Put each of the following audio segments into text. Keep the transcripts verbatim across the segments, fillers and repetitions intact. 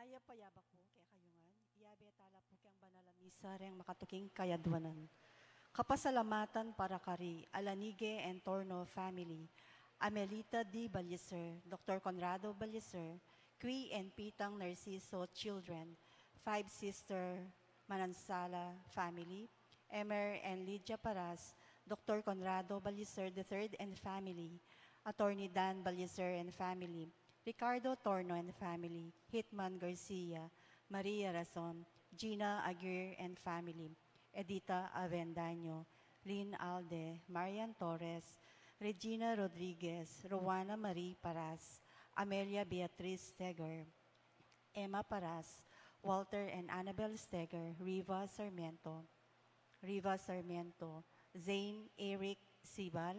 Mayap a yabak pu kekayu ngan, iyabe tala pu keng banal a misa reng makatuking kayadwanan. Kapasalamatan para kari Alanige and Torno family, Amelita D. Ballester, Doctor Conrado Ballester, Qui and Pitang Narciso children, Five Sister Manansala family, Emer and Lydia Paras, Doctor Conrado Ballester the third and family, Attorney Dan Ballester and family, Ricardo Torno and family, Hitman Garcia, Maria Rason, Gina Aguirre and family, Edita Avendaño, Lynn Alde, Marian Torres, Regina Rodriguez, Rowena Marie Paras, Amelia Beatriz Steger, Emma Paras, Walter and Annabel Steger, Riva Sarmiento, Riva Sarmiento, Zane Eric Sibal,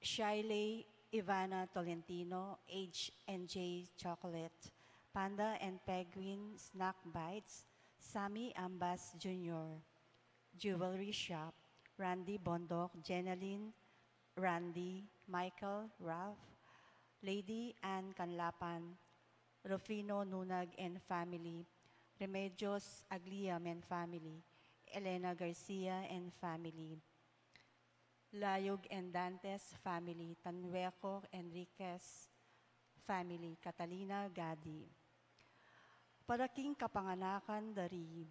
Shiley Ivana Tolentino, H and J Chocolate, Panda and Penguin Snack Bites, Sammy Ambas Junior, Jewelry Shop, Randy Bondoc, Jeneline, Randy, Michael, Ralph, Lady Ann Canlapan, Rufino Nunag and family, Remedios Agliam and family, Elena Garcia and family, Layug and Dantes family, Tanhueco Enriquez family, Catalina Gadi. Para king kapanganakan da ri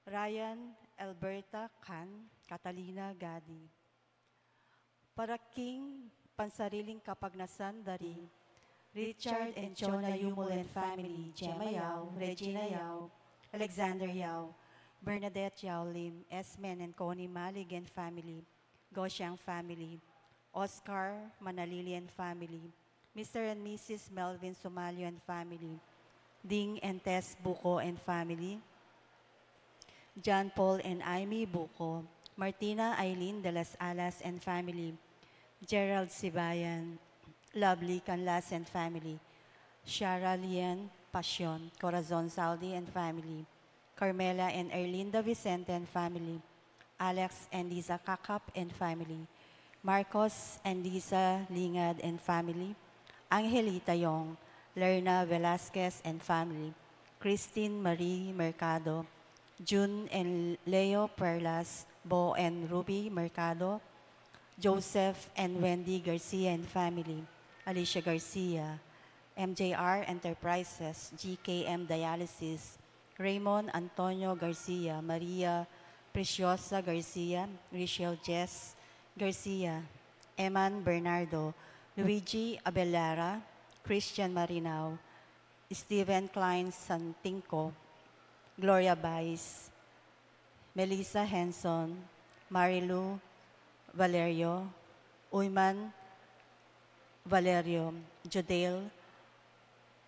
Ryan Alberta Can, Catalina Gadi. Para king pansariling kapagnasan da ri Richard and Chona Yumul and family, Gemma Yao, Regina Yao, Alexander Yao, Bernadette Yao Lim, Esmen and Connie Malig and family, Goshang family, Oscar Manalili and family, Mister and Missus Melvin Sumalio and family, Ding and Tess Buko and family, John Paul and Amy Buko, Martina Eileen de las Alas and family, Gerald Sibayan, Lovely Canlas and family, Shara Lian Pasion, Corazon Saldi and family, Carmela and Erlinda Vicente and family, Alex and Lisa Kakap and family, Marcos and Lisa Lingad and family, Angelita Yong, Lerna Velasquez and family, Christine Marie Mercado, June and Leo Perlas, Bo and Ruby Mercado, Joseph and Wendy Garcia and family, Alicia Garcia, M J R Enterprises, G K M Dialysis, Raymond Antonio Garcia, Maria Preciosa Garcia, Richelle Jess Garcia, Eman Bernardo, Luigi Abellara, Christian Marinao, Steven Klein Santinco, Gloria Bais, Melissa Henson, Marilu Valerio, Uyman Valerio, Judel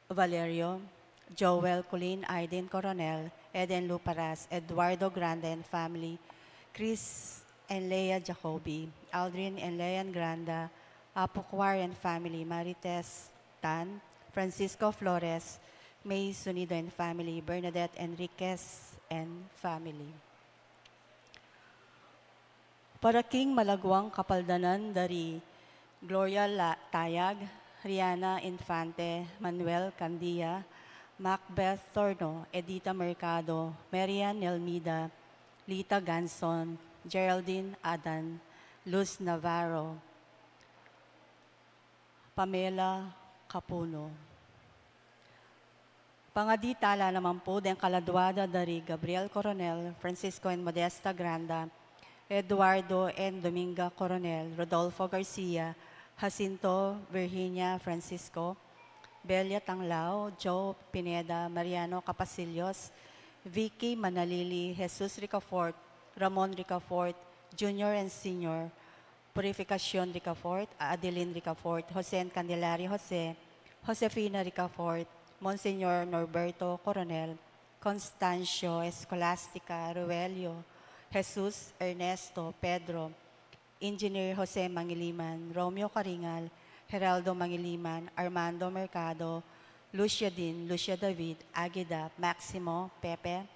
Valerio, Joel Culin, Aiden Coronel, Eden Luparas, Eduardo Grande and family, Chris and Lea Jacobi, Aldrin and Leon Granda, Apu Kuar and family, Marites Tan, Francisco Flores, May Sunido and family, Bernadette Enriquez and family. Para king malaguang kapaldanan da ri Gloria La-, Tayag, Riana Infante, Manuel Candia, Macbeth Torno, Edita Mercado, Marian Nelmida, Lita Ganson, Geraldine Adan, Luz Navarro, Pamela Capuno. Pangadi tala naman pu deng kaladua da da ri Gabriel Coronel, Francisco and Modesta Granda, Eduardo and Dominga Coronel, Rodolfo Garcia, Jacinto, Virginia, Francisco, Belia Tanglao, Joe Pineda, Mariano Capasillos, Vicky Manalili, Jesus Ricafort, Ramon Ricafort, Junior and Senior, Purificacion Ricafort, Adeline Ricafort, Jose and Candelaria Jose, Josefina Ricafort, Monsignor Norberto Coronel, Constancio, Escolastica, Ruelio, Jesus, Ernesto, Pedro, Engineer Jose Mangiliman, Romeo Caringal, Geraldo Mangiliman, Armando Mercado, Lucia Din, Lucia David, Agida, Maximo, Pepe,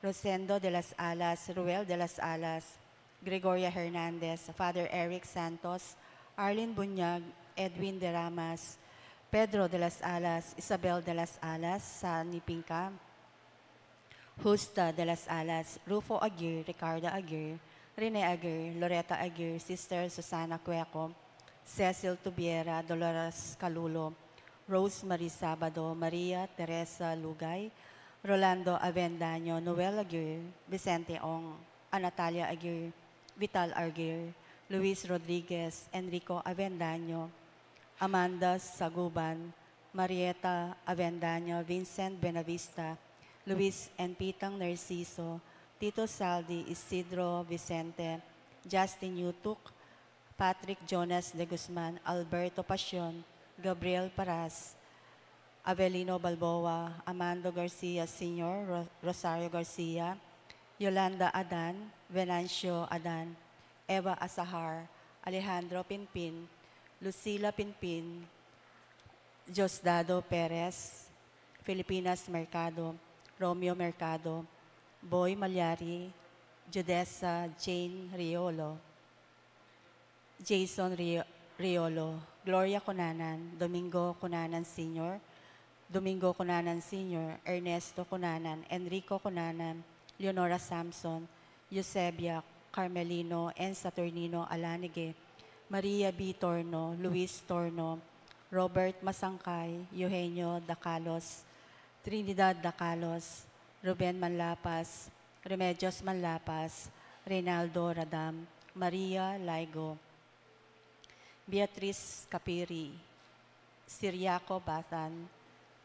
Rosendo de las Alas, Ruel de las Alas, Gregoria Hernandez, Father Eric Santos, Arlene Bunyag, Edwin De Ramas, Pedro de las Alas, Isabel de las Alas, Sani Pingka, Justa de las Alas, Rufo Aguirre, Ricardo Aguirre, Rene Aguirre, Loretta Aguirre, Sister Susana Cueco, Cecil Tubiera, Dolores Calulo, Rose Marie Sabado, Maria Teresa Lugay, Rolando Avendaño, Noel Aguirre, Vicente Ong, Anatalia Aguirre, Vital Aguirre, Luis Rodriguez, Enrico Avendaño, Amanda Saguban, Marieta Avendaño, Vincent Buenavista, Luis and Pitang Narciso, Tito Saldi, Isidro Vicente, Justin Yutuk, Patrick Jonas de Guzman, Alberto Pasion, Gabriel Paras, Avelino Balboa, Amando Garcia Senior, Ro-, Rosario Garcia, Yolanda Adan, Venancio Adan, Eva Asahar, Alejandro Pinpin, Lucila Pinpin, Diosdado Perez, Filipinas Mercado, Romeo Mercado, Boy Malyari, Judesa Jane Riolo, Jason Rio-, Riolo, Gloria Cunanan, Domingo Cunanan Senior, Domingo Cunanan Senior, Ernesto Cunanan, Enrico Cunanan, Leonora Samson, Eusebia Carmelino and Saturnino Alanige, Maria B. Torno, Luis Torno, Robert Masangkay, Eugenio Dacalos, Trinidad Dacalos, Ruben Manlapas, Remedios Manlapas, Reynaldo Radam, Maria Laigo, Beatriz Capiri, Siriaco Batan,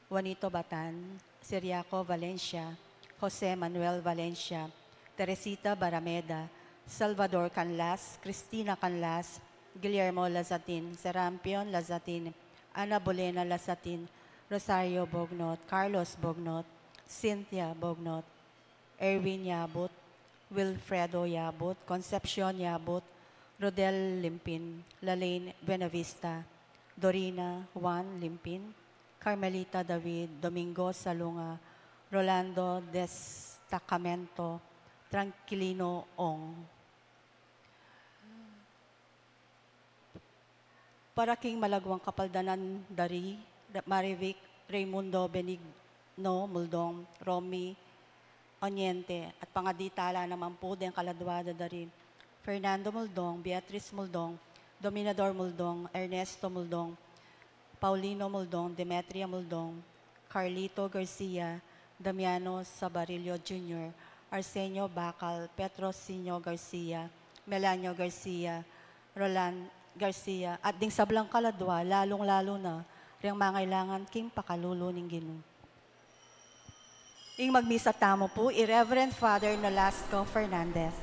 Juanito Batan, Siriaco Valencia, Jose Manuel Valencia, Teresita Barameda, Salvador Canlas, Cristina Canlas, Guillermo Lazatin, Serampion Lazatin, Ana Bolena Lazatin, Rosario Bognot, Carlos Bognot, Cynthia Bognot, Erwin Yabut, Wilfredo Yabut, Concepcion Yabut, Rodel Limpin, Lalaine Buenavista, Dorina Juan Limpin, Carmelita David, Domingo Salunga, Rolando Destacamento, Tranquilino Ong. Para king malagwang kapaldanan da ri, Marivic Raymundo Benigno Muldong, Romy Oniente, at pangadi tala naman pu deng kaladwa da ri, Fernando Muldong, Beatriz Muldong, Dominador Muldong, Ernesto Muldong, Paulino Muldong, Demetria Muldong, Carlito Garcia, Damiano Sabarillo Junior, Arsenio Bacal, Petro Sinio Garcia, Melanio Garcia, Roland Garcia, at ding sablang kaladwa, lalung-lalu na reng mangailangan king pakalulu ning Ginu. Ing magmisa tamu pu i Reverend Father Nolasco Fernandez.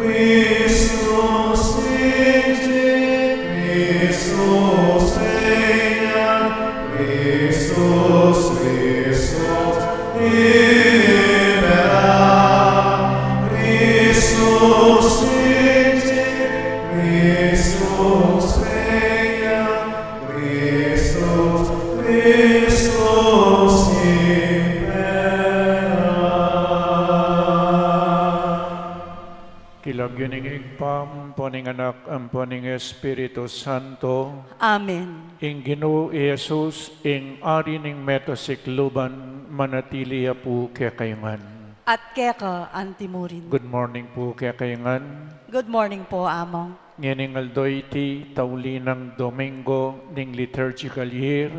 Christus vincit, Christus regnat, Christus, Christus imperat, Christus vincit, Christus regnat, Christus, Christus imperat. King lagyu ning Ibpa, ampo ning Anak, ampo ning Espiritu Santo. Amen. Ing Ginu i Jesus, ing Ari ning metusikluban, manatili ya pu kekayu ngan. At keka antimurin. Good morning pu kekayu ngan. Good morning po, Among. Ngening aldo iti, tauli nang Domingo ning liturgical year,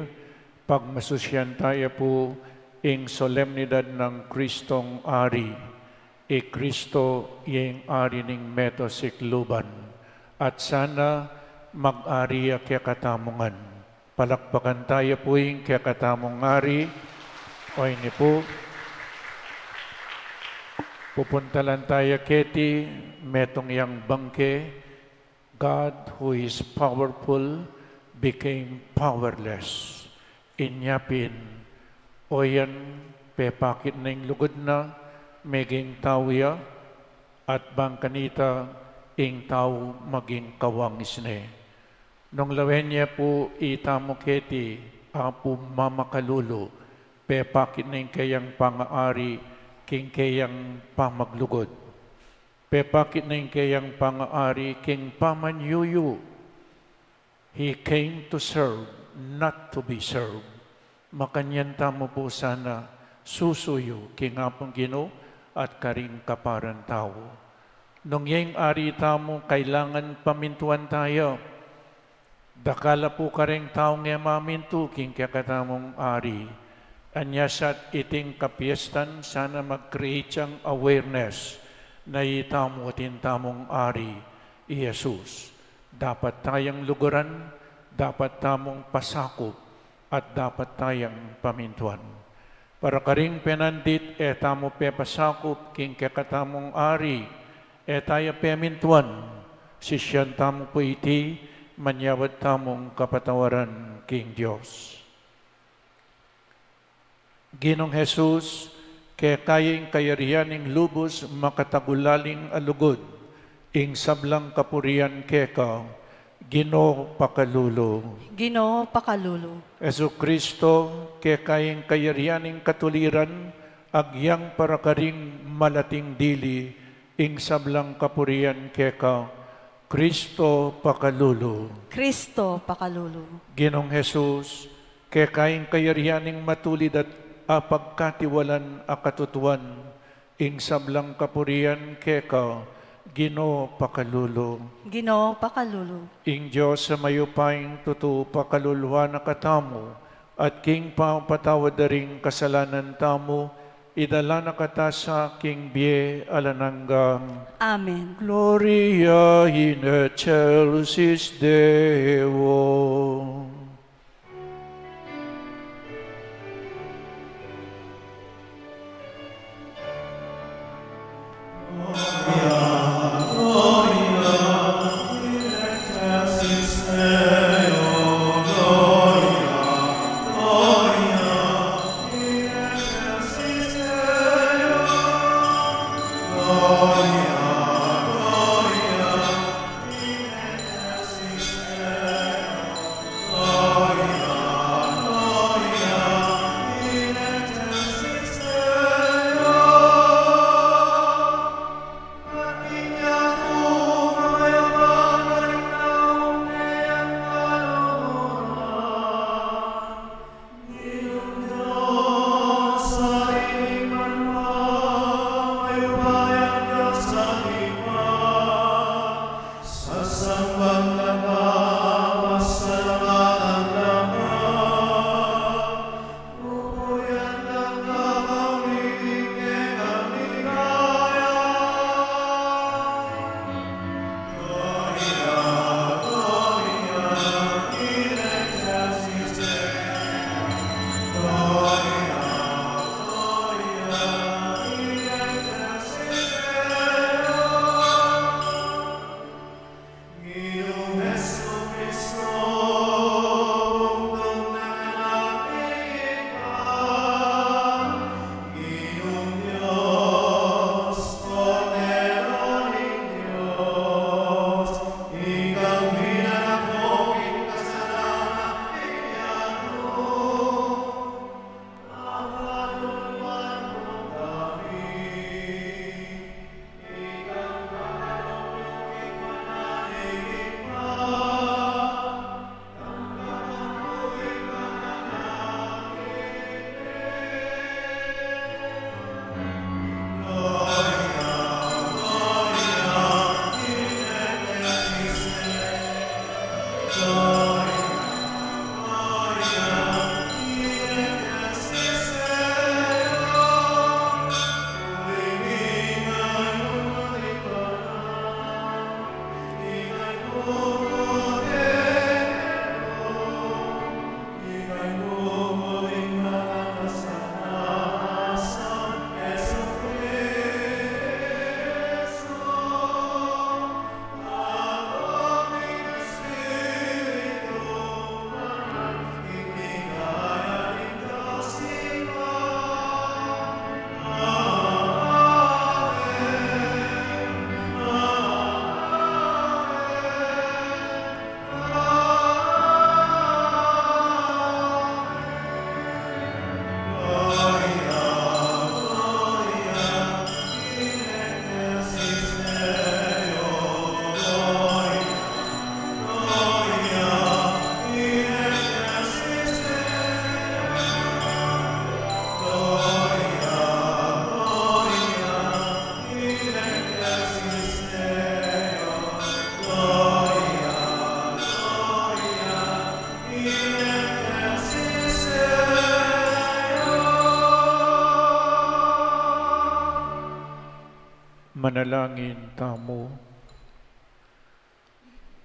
pagmasusian taya pu ing solemnidad nang Kristong Ari. I Kristo ya ing Ari ning metusikluban, at sana mag-ari ya kekatamu ngan. Palakpakan taya pu ing kekatamung Ari. O ini pu, pupuntalan taya keti, metung yang bangke, God, who is powerful, became powerless. Inya pin, o yan, pepakit na ing lugud na, meging tau ya, at bang kanita ing tau maging kawangis ne. Nung lawen ya pu itamu keti, Apu mamakalulu, pepakit na ing keyang pangaari king keyang pamaglugud. Pepakit na ing keyang pangaari king pamanyuyu. He came to serve, not to be served. Makanyan tamu pu sana susuyu king Apung Ginu at karing kaparan tau. Nung ya ing Ari tamu, kailangan pamintuan taya. Dakal a pu kareng taung e mamintu king kekatamung Ari. Anya sa iting kapiestan sana mag-create yang awareness na itamu atin tamung Ari i Jesus. Dapat tayang luguran, dapat tamung pasakup, at dapat tayang pamintuan. Para karing penandit e tamu pepasakup king kekatamung Ari, e taya pemintuan, sisian tamu pu iti, manyawad tamung kapatawaran king Dios. Ginung Jesus, keka ya ing kayarian ning lubus makatagulaling a lugud, ing sablang kapurian keka, Ginu pakalulu. Ginu pakalulu. Jesucristo, keka ing kayarian ning katuliran, agyang para karing malating dili, ing sablang kapurian keka, Kristo pakalulu. Kristo pakalulu. Ginung Jesus, keka ing kayarian ning matulid at apagkatiwalan a katutuan, ing sablang kapurian keka, Ginu pakalulu. Ginu pakalulu. Ing Dios a mayupayang tutu pakaluluan na katamu, at king pamapatawad da ring kasalanan tamu, idala na kata sa king bie alang angga. Amen. Gloria in excelsis Deo. Manalangin tamu.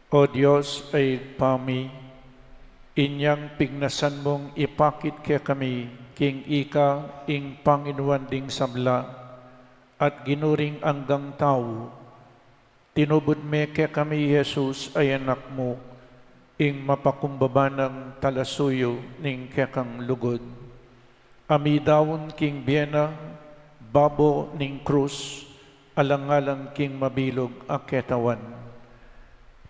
O Dios a Ibpa mi, inyang pignasan mung ipakit kekami king ika ing Panginuan ding sabla at Ginu ring anggang tau, tinubud me kekami i Jesus a Anak mu, ing mapakumbaba nang talasuyu ning kekang lugud. A midaun king bie na babo ning krus, alang-alang king mabilug a ketawan.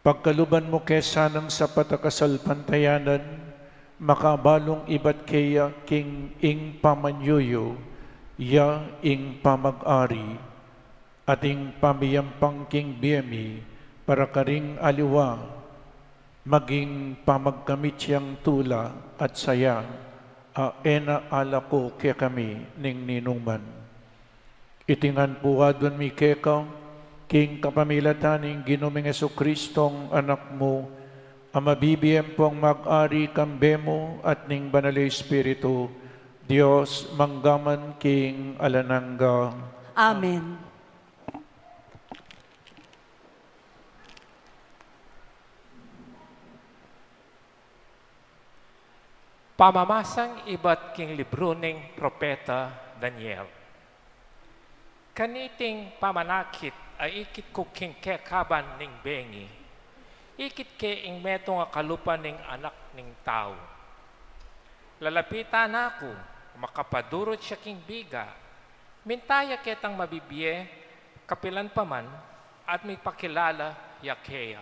Pagkaluban mu ke sanang sapat a kasalpantayanan, makabalung ibat keya king ing pamanyuyu, ya ing pamag-ari, at ing pamiyampang king bie mi para karing aliwa, maging pamagkamit yang tula at saya, a e na alako kekami ning ninuman. Iti ngan pu aduan mi keka, king kapamilatan ning Ginu ming Jesucristong Anak mu, a mabibie ampong mag-ari kambe mu at ning Banal a Espiritu, Dios mangga man king alang angga. Amen. Pamamasang ibat king libru ning propeta Daniel. Kaniting pamanakit a ikit ku king kekaban ning bengi, ikit ke ing metung a kalupa ning anak ning tau. Lalapitan na ku, makapadurut ya king biga, minta ya ketang mabibie, kapilan pa man, at mipakilala ya keya.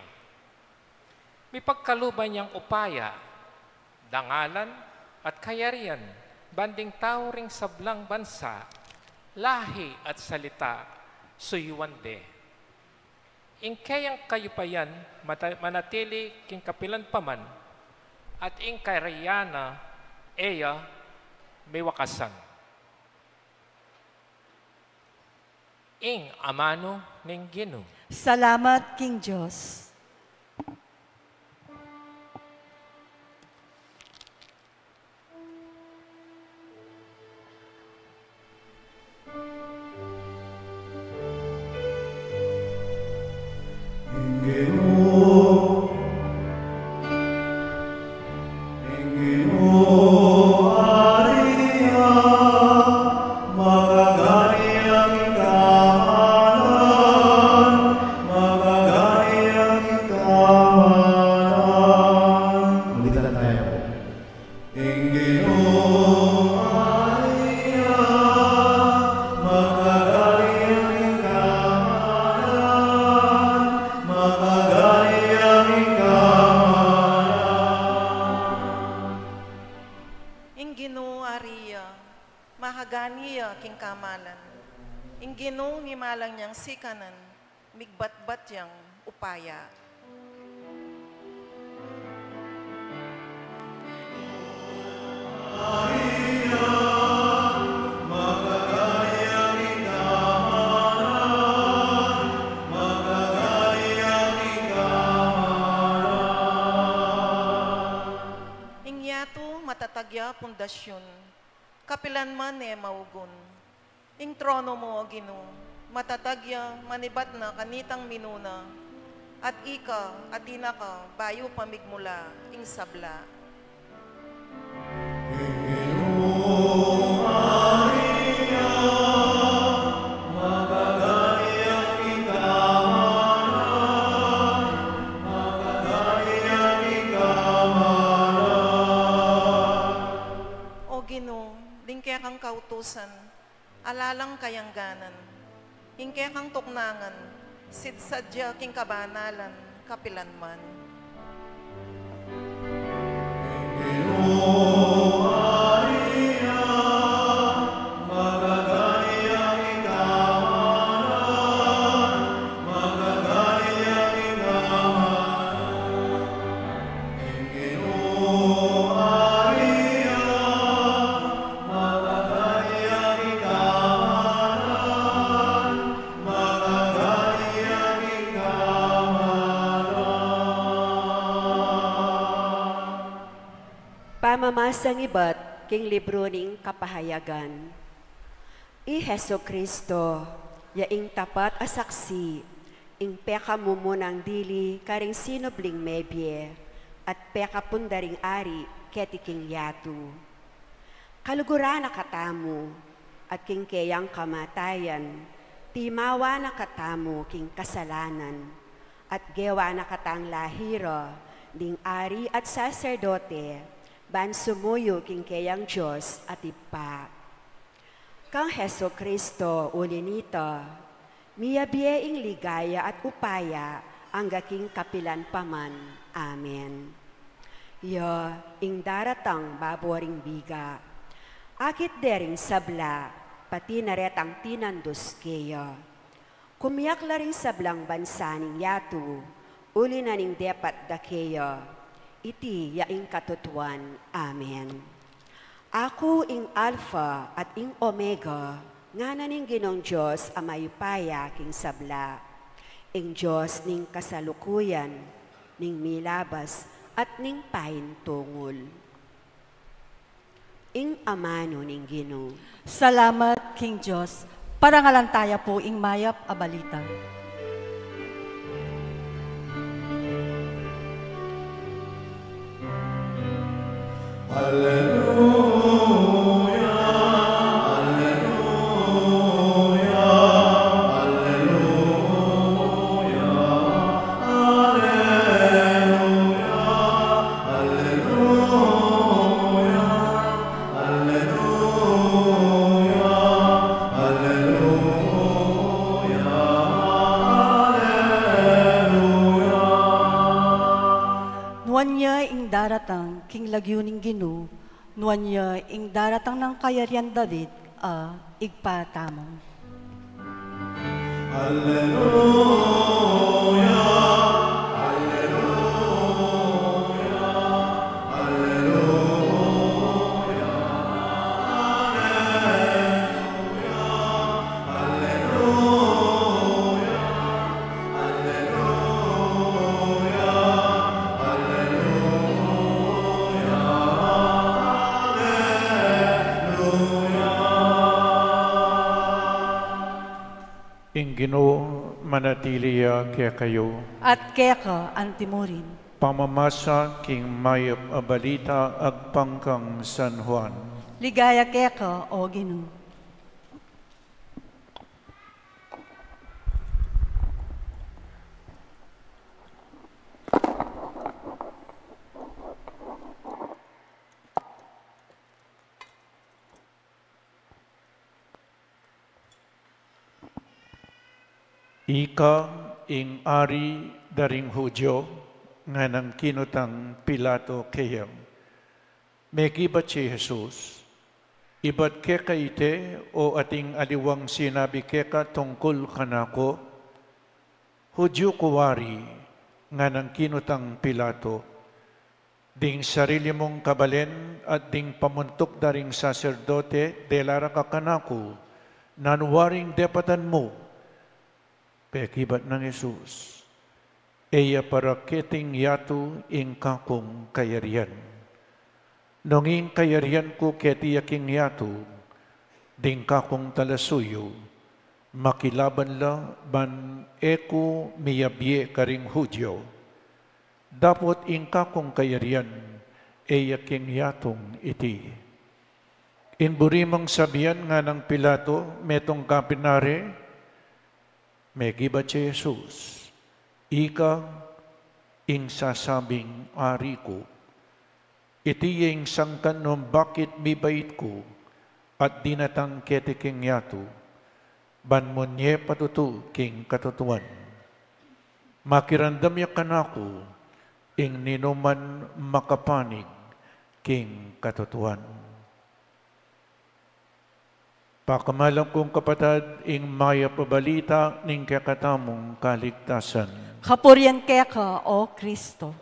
Mipagkaluban yang upaya, dangalan, at kayarian, ban ding tau ring sablang bansa, lahi at salita, suyuan de. Ing keyang kayupayan mata-, manatili king kapilan pa man, at ing kayarian na e ya miwakasan. Ing amanu ning Ginu. Salamat king Dios. Ing Ginu, ing Ginu, ari ya, makagani ya king kamalan, makagani ya king kamalan. Ulitan tayo. Ing Ginu, ari ya, makagani ya king kamalan, makagani ya king kamalan. Ing Ginu, ari ya, makagani ya king kamalan. Ing Ginu, mimalang yang sikanan, migbatbat yang upaya. Ing yatu matatag ya pundasyun, kapilan man e maugun. Ing trono mu, O Ginu, matatag ya manibat na kanitang minuna, at ika, atin na ka bayu pa migmula ing sabla. Ing Ginu, ari ya, makagani ya king kamalan, makagani ya king kamalan. O Ginu, ding kekang kautusan, ala lang kayangganan. Ing kekang tuknangan, sidsad ya king kabanalan, kapilan man. Ing Ginu, ari ya, makagani ya king kamalan, makagani ya king kamalan. Ing Ginu, ari ya, makagani ya king kamalan, makagani ya king kamalan. Pamamasang ibat king libru ning Kapahayagan. I Jesucristo, Ya ing tapat a saksi, ing pekamumunang dili karing sinubling mebie, at pekapun da ring ari keti king yatu. Kaluguran na katamu, at king keyang kamatayan, timawa na katamu king kasalanan, at gewa na katang lahira ding ari at saserdote, ban sumuyu king keyang Dios at Ibpa. Kang Jesucristo uli nita, miyabie ing ligaya at upaya angga king kapilan pa man. Amen. Ya ing daratang babo ring biga, akit de ring sabla, pati na retang tinandus keya. Kumiak la ring sablang bansa ning yatu, uli na ning depat da keya. Iti ya ing katutuan. Amen. Aku ing Alpha at ing Omega, ngana ning Ginung Dios a mayupaya king sabla, ing Dios ning kasalukuyan, ning milabas, at ning paintungul. Ing amanu ning Ginu. Salamat king Dios. Parangalan taya pu ing mayap a balita. Alleluia, alleluia, alleluia, alleluia, alleluia, alleluia, alleluia, alleluia. Nuan ya ing daratang king lagyu ning Ginu, nuan ya ing daratang nang kayarian David a Ibpa tamu. Alleluia, alleluia, alleluia, alleluia, alleluia, alleluia, alleluia. Ing Ginu manatili ya kekayu. At keka antimurin. Pamamasa king mayap a balita agpang kang San Juan. Ligaya keka, O Ginu. Ika ing ari da ring Judio? Nganang kinutang Pilato keya. Mekibat i Jesus, ibat keka ite o ating aliwang sinabi keka tungkul kanaku? Judio ku wari? Nganang kinutang Pilato. Ding sarili mung kabalen at ding pamuntuk da ring saserdote dela ra ka kanaku, nanu waring depatan mu? Pekibat nang Jesus, e ya para keting yatu ing kakung kayarian. Nung ing kayarian ku keti ya king yatu, ding kakung talasuyu, makilaban la ban e ku miyabie karing Judio. Dapot ing kakung kayarian e ya king yatung iti. Ing buri mung sabian? Nganang Pilato, metung ka pin are? Mekibat i Jesus, ika ing sasabing ari ku. Iti ya ing sangkan nung bakit mibait ku at dinatang keti king yatu, ban munye patutu king katutuan. Makiramdam ya kanaku ing ninuman makapanig king katutuan. Pakamalan kung kapatad, ing mayap a balita ning kekatamung kaligtasan. Kapurian keka, O Kristo.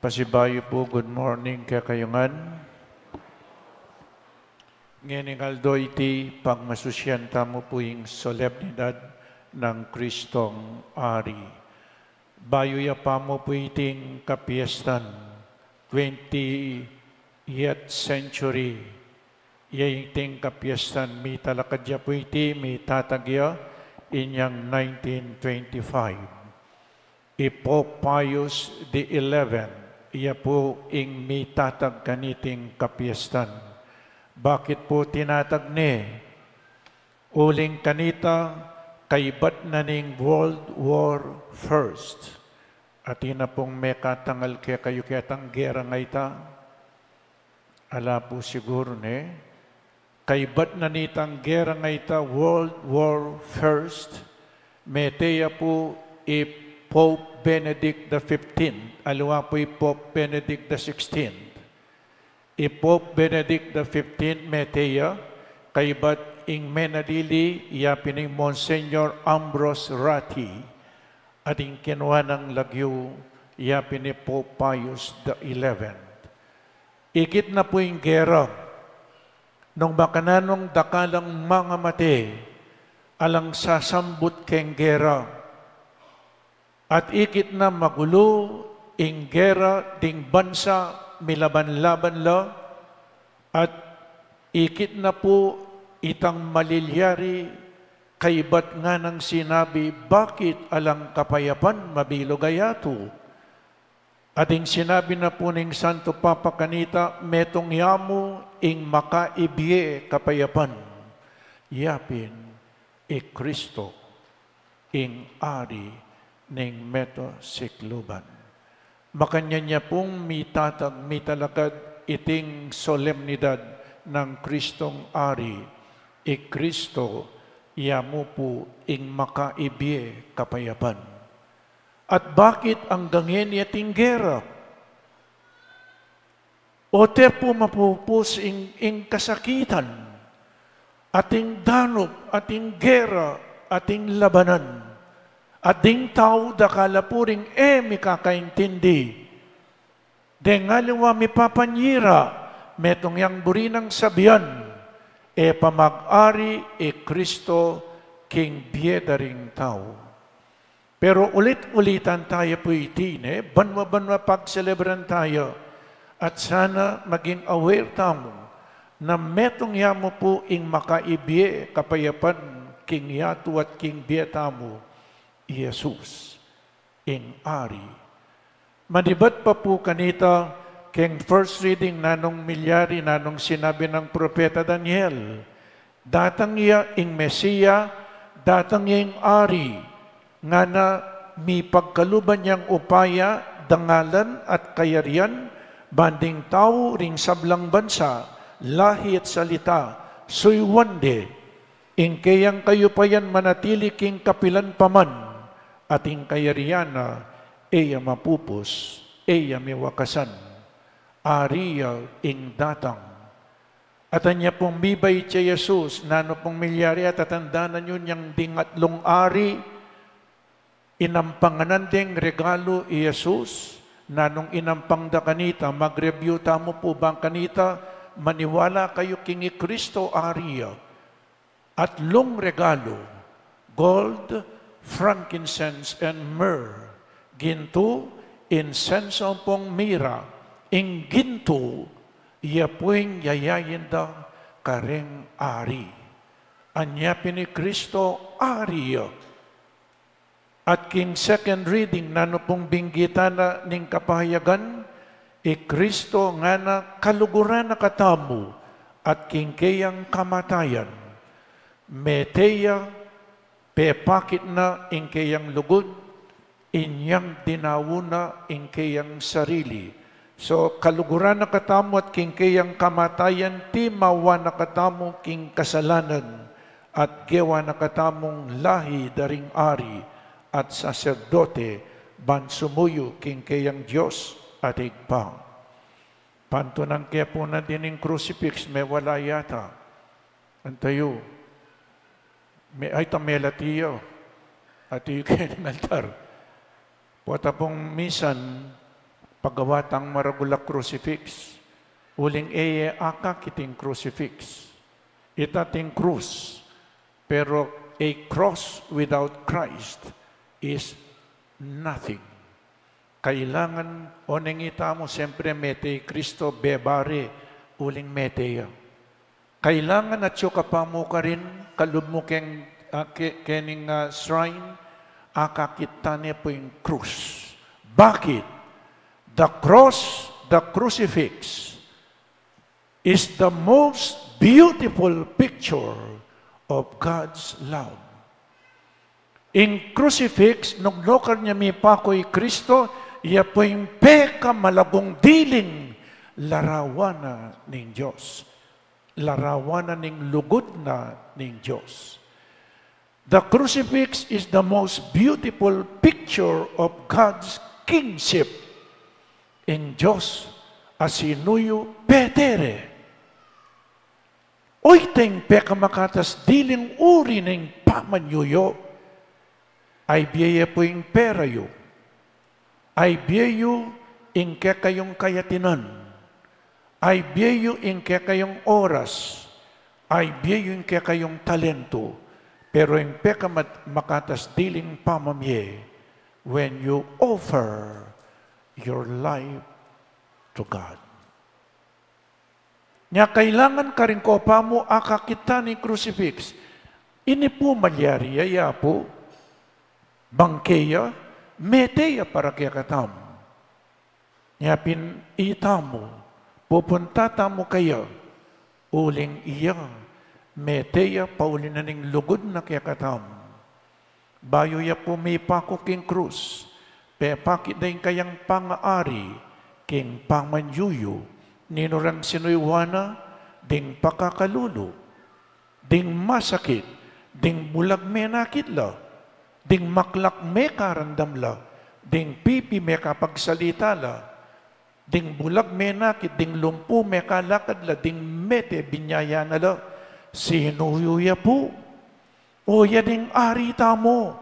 Pasibayu pu, good morning kekayu ngan. Ngening aldo iti, pagmasusyan tamu pu ing solemnidad nang Kristong Ari. Bayu ya pa mu pu iting kapiestan, twentieth century, Iya iting kapiestan mitalakad ya pu iti, mitatag ya inyang nineteen twenty-five. I Pope Pius the eleventh, iya pu ing mitatag kaniting kapiestan. Bakit pu tinatag ne? Uling kanita, kaybat na ning World War First. Atin na pung mekatangal kekayu ketang gera ngeni ta? Ala pu siguru, ne? Kaybat na nitang gera ngeni ta, World War First, mete ya pu i Pope Benedict the fifteenth, aliwa pu i Pope Benedict the sixteenth. I Pope Benedict the fifteenth mete ya, kaybat ing menalili ya pin i Monsignor Ambrose Ratti, at ing kinua nang lagyu ya pin i Pope Pius the eleventh. Ikit na pu ing gera, nung makananung dakalang mangamate, alang sasambut keng gera. At ikit na magulu ing gera ding bansa milaban-laban la, at ikit na pu itang malilyari, kaybat nganang sinabi, bakit alang kapayapan mabilug a yatu? At ing sinabi na pu ning Santo Papa kanita, metung ya mu ing makaibie kapayapan, ya pin i Kristo, ing Ari ning meto sikluban. Makanyan ya pung mitatag, mitalakad iting solemnidad nang Kristong Ari. I Kristo, ya mu pu ing makaibie kapayapan. At bakit anggang ngeni ating gera? Ote pu mapupus ing, ing kasakitan, ating danup, ating gera, ating labanan. At ding tau dakal la pu ring e mikakaintindi. Deng aliwa mipapanyira, metung yang buri nang sabian, e pa mag-ari i Kristo king bie da ring tau. Pero ulit-ulitan taya pu iti, ne, banwa-banwa pagselebran taya, at sana maging aware tamu na metung ya mu pu ing makaibie kapayapan king yatu at king bie tamu, i Jesus, ing Ari. Manibat pa pu kanita, keng first reading nanung milyari, nanung sinabi nang propeta Daniel, datang ya ing Mesia, datang ya ing Ari, ngana mipagkaluban yang upaya, dangalan at kayarian, ban ding tau ring sablang bansa, lahi at salita, suyuan de, ing keyang kayupayan manatili king kapilan pa man, at ing kayarian na e ya mapupus, e ya miwakasan. Ari ya ing datang. At anya pung mibait ya Jesus, nanu pung milyari, at tatandanan yu yang ding atlung ari, inampangan deng regalu i Jesus, nanung inampang da kanita, mag-review tamu pu bang kanita, maniwala kayu king i Kristo Ari ya. Atlung regalu, gold, frankincense, and myrrh. Gintu, insenso ampong mira. Ing gintu, iya pu ing yayain da kareng ari. Anya pin i Kristo, Ari ya. At king second reading, nanu pung binggitan na ning kapahayagan, i Kristo ngana kaluguran na katamu, at king keyang kamatayan, mete ya, pepakit na ing keyang lugud, inyang dinaun na ing keyang sarili. So, kaluguran na katamu at king keyang kamatayan, timawa na katamu king kasalanan, at gewa na katamung lahi da ring ari at saserdote, ban sumuyu king keyang Dios at Ibpa. Pantunan ke pu na din ing crucifix, mewala yata. Antayu, me, ay, ta melati ya. Ati yu keng altar. Pota pung misan, pagawa tang maragul a crucifix. Uling e ye akakit ing crucifix. Ita ating krus. Pero a cross without Christ is nothing. Kailangan, oneng ita mu, siyempre, mete i Kristo, bebare, uling mete ya. Kailangan atyu ka pa mu karin, kalub mu keng, ah, ke-, kening, ah, shrine, akakit ta ne pu ing krus. Bakit? The cross, the crucifix, is the most beautiful picture of God's love. Ing crucifix, nung nukar ne mipaku i Kristo, iya pu ing pekamalagung diling larawan na ning Dios. Larawan na ning lugud na ning Dios. The crucifix is the most beautiful picture of God's kingship. Ing Dios a sinuyu, petere. Oyta ing pekamakatas diling uri ning pamanyuyu. Ay bie ye pu ing pera yu. Ay bie yu ing kekayung kayatinan. Ay bie yu ing kekayung oras. Ay bie yu ing kekayung talentu. Pero ing pekamat-, makatas diling pamamie, when you offer your life to God. Nya kailangan karin ko pa mu akakit ta ning crucifix. Ini pu malyari ya, ya pu. Bangke ya, mete ya para kekatamu. Nya pin itamu, pupunta tamu kaya, uling iya, mete ya pauli na ning lugud na kekatamu. Bayu ya pu mipaku king krus, pepakit da ing kayang pangaari king pamanyuyu, ninu rang sinuyuan na, ding pakakalulu, ding masakit, ding bulag menakit la, ding maklak mekarandam la, ding pipi mekapagsalita la, ding bulag menakit, ding lumpu mekalakad la, ding mete binyaya na la, sinuyu ya pu. O ya ding ari tamu,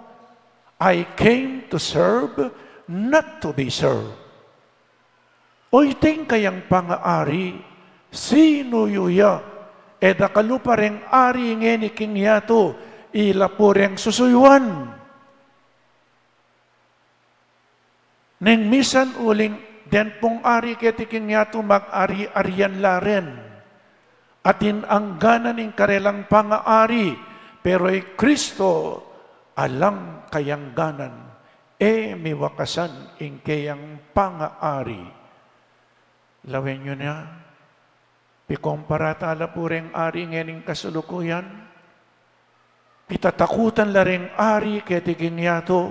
"I came to serve, not to be served." Oyta ing kayang pangaari, sinuyu ya, e dakal pa reng ari ngeni king yatu, ila pu reng susuyuan. Neng misan uling den pung ari keti king yatu, mag-ari-arian la ren. Atin angganan ing karelang pangaari, pero i Kristo alang kayangganan, e miwakasan ing keyang pangaari. Lawen yu na, pikumpara ta la pu reng ari ngening kasulukuyan, pitatakutan la reng ari keti king yatu.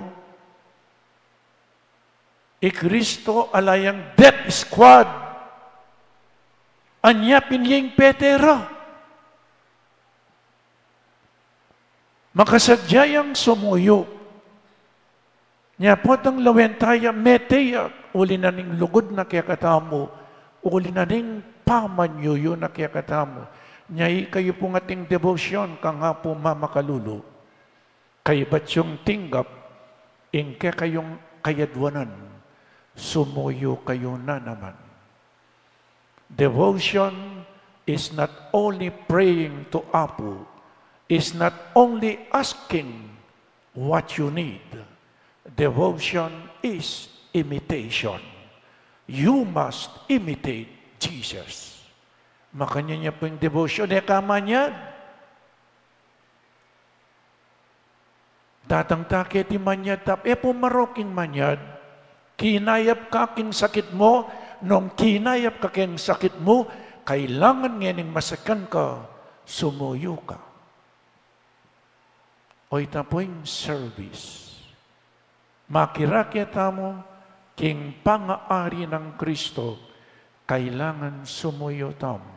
I Kristo ala yang death squad. Anya pin ya ing pete ra. Makasadya yang sumuyu. Nya potang lawen ta ya, mete ya, uli na ning lugud na kekatamu, uli na ning pamanyuyu na kekatamu. Nya ikayu pung ating debosyon, kang Apu mamakalulu. Kaybat yung tinggap ing kekayung kayadwanan, sumuyu kayu na naman. Devotion is not only praying to Apu, is not only asking what you need. Devotion is imitation. You must imitate Jesus. Makanyan ya pu ing devotion, e ka manyad. Datang ta keti manyad, tap-, e pu marok ing manyad. Kinayap ka king sakit mu, nung kinayap ka king sakit mu, kailangan ngening masakan ka, sumuyu ka. Oyta pu ing service. Makirake tamu king pangaari nang Kristo, kailangan sumuyu tamu.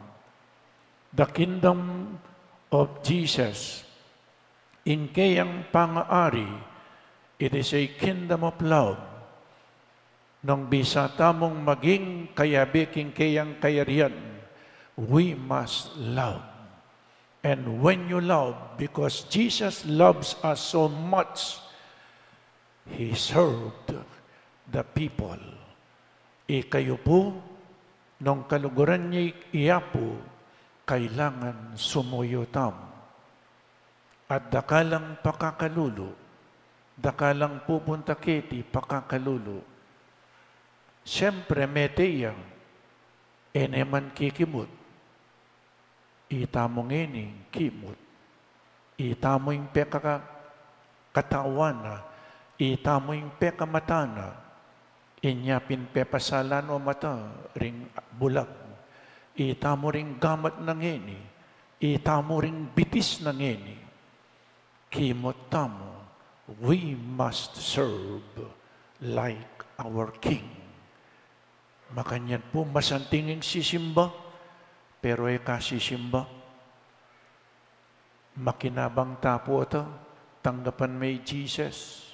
The kingdom of Jesus. Ing keyang pangaari, it is a kingdom of love. Nung bisa tamung maging kayabe king keyang kayarian, we must love. And when you love, because Jesus loves us so much, He served the people. Ikayu pu, nung kaluguran ye i Apu, kailangan sumuyu tamu. At dakal lang pakakalulu, dakal lang pupunta keti pakakalulu. Siyempre, mete ya, e ne man kikimut. Itamu ngeni ing kimut. Itamu ing pekaka-, katawan na. Itamu ing pekamata na. Inya pin pepasala no mata ring bulag. Itamu ring gamat na ngeni. Itamu ring bitis na ngeni. Kimut tamu, we must serve like our King. Makanyan pu, masanting ing sisimba, pero e ka sisimba. Makinabang ta pu ata, tanggapan me i Jesus.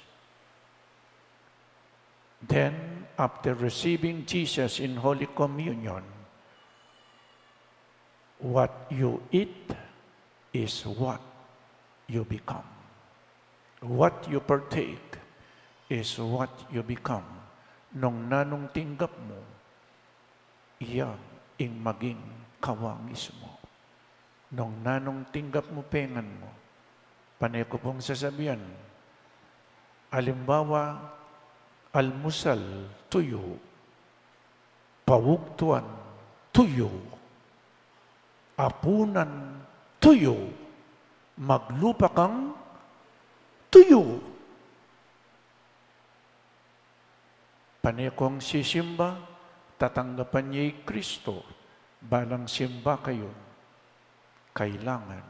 Then, after receiving Jesus in Holy Communion, what you eat is what you become. What you partake is what you become. Nung nanung tinggap mu, iya ing maging kawangis mu. Nung nanung tinggap mu pengan mu. Pane ku pung sasabian, alimbawa, almusal, tuyu, paugtuan, tuyu, apunan, tuyu, maglupa kang, tuyu. Pane kung sisimba, tatanggapan ye i Kristo, balang simba kayu, kailangan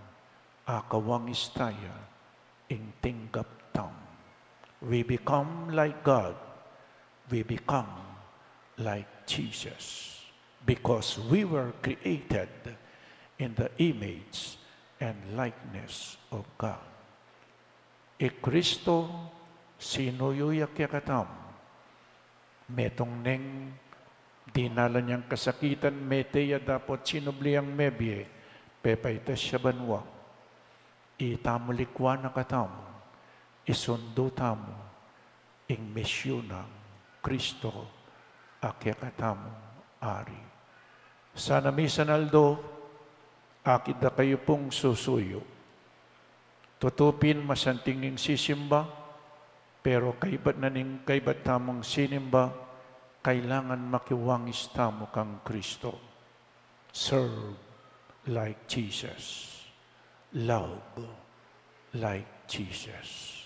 akawangis taya ing tinggap tamu. We become like God, we become like Jesus, because we were created in the image and likeness of God. I Kristo, sinuyu ya kekatamu. Metung neng dinalan yang kasakitan, mete ya dapot sinubli yang mebie, pepaitas ya banua. Itamu likwan na katamu, isundu tamu ing misyun nang Kristo a kekatamung Ari. Sana misan aldo, akit da kayu pung susuyu. Tutu pin masanting ing sisimba, pero kaibat na ning kaibat tamung sinimba, kailangan makiwangis tamu kang Kristo. Serve like Jesus. Love like Jesus.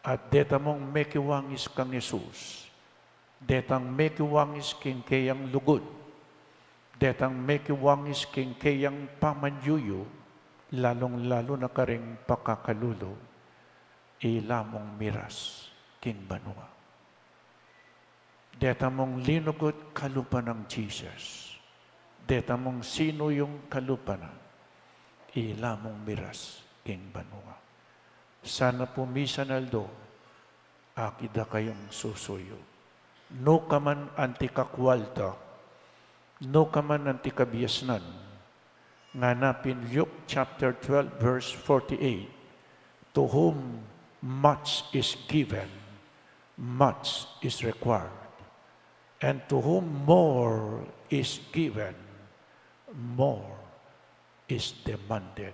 At detamung mekiwangis kang Jesus, detang mekiwangis king keyang lugud, detang mekiwangis king keyang pamanyuyu, lalung-lalu na karing pakakalulu, ila mung miras king banua. Detamung linugud kalupa nang Jesus. Detamung sinuyung kalupa na, ila mung miras king banua. Sana pu misan aldo, akit da kayung susuyu. Nu ka man anti kakwalta, nu ka man anti kabiasnan, ngana pin Luke chapter twelve, verse forty-eight, "To whom much is given, much is required. And to whom more is given, more is demanded."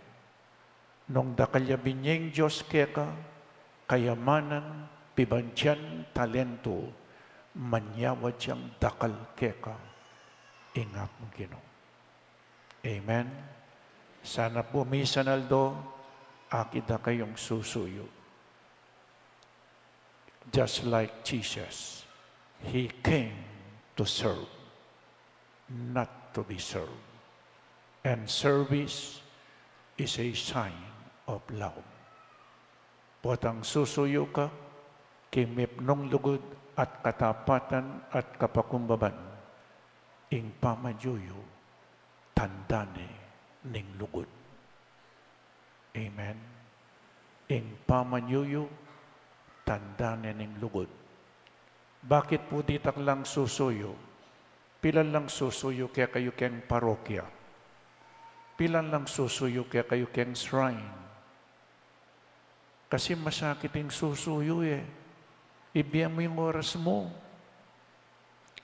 Nung dakal ya binie ning Dios keka, kayamanan, pibandian, talentu, manyawad yang dakal keka, ing Apung Ginu. Amen. Sana pu misan aldo, akit da kayung susuyu. Just like Jesus, he came to serve, not to be served. And service is a sign of love. Potang susuyu ka, king mipnung lugud at katapatan at kapakumbaban, ing pamanyuyu, tanda ne ning lugud. Amen. Ing pamanyuyu, tanda ne ning lugud. Bakit pu ditak lang susuyu? Pilan lang susuyu kekayu keng parokya? Pilan lang susuyu kekayu keng shrine? Kasi masakit ing susuyu e. Ibie mu ing oras mu.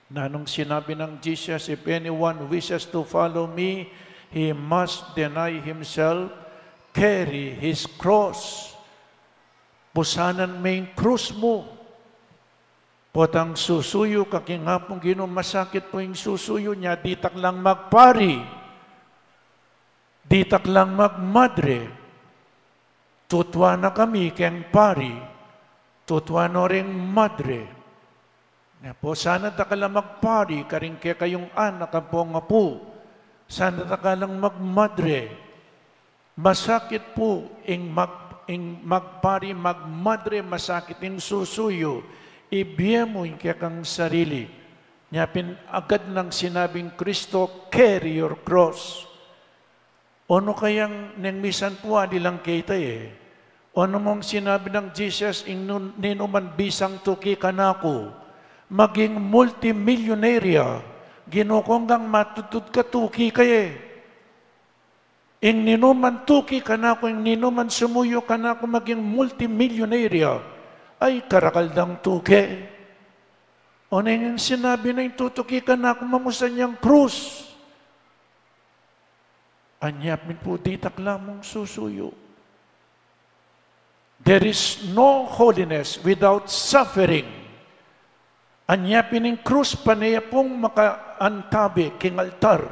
Nanung sinabi nang Jesus, "If anyone wishes to follow me, he must deny himself, carry his cross." Pusanan me ing krus mu. Potang susuyu ka king Apung Ginu, masakit pu ing susuyu, nya ditak lang magpari. Ditak lang magmadre, tutuan na kami keng pari, tutuan no ring madre. Nya pu, sana dakal lang magpari karing kekayung anak ampong apu, sana dakal lang magmadre. Masakit pu ing mag-, ing magpari, magmadre, masakit ing susu yu, ibie mu ing kekang sarili. Nya pin agad nang sinabing Kristo, "Carry your cross." Onu kayang neng misan pu ali lang keta e? Onu mung sinabi nang Jesus, ing nun-, ninuman bisang tuki kanaku, maging multimillionaire ya, Ginu, kung gang matudtud ka tuki ka e. Ing ninuman tuki kanaku, ing ninuman sumuyu kanaku maging multimillionaire ya, ay karakal dang tuki. Oneng ing sinabi na ing tutuki kanaku, mamusan yang krus. Anya pin pu ditak la mung susuyu. There is no holiness without suffering. Anya pin ing krus pane ya pung makaantabi king altar.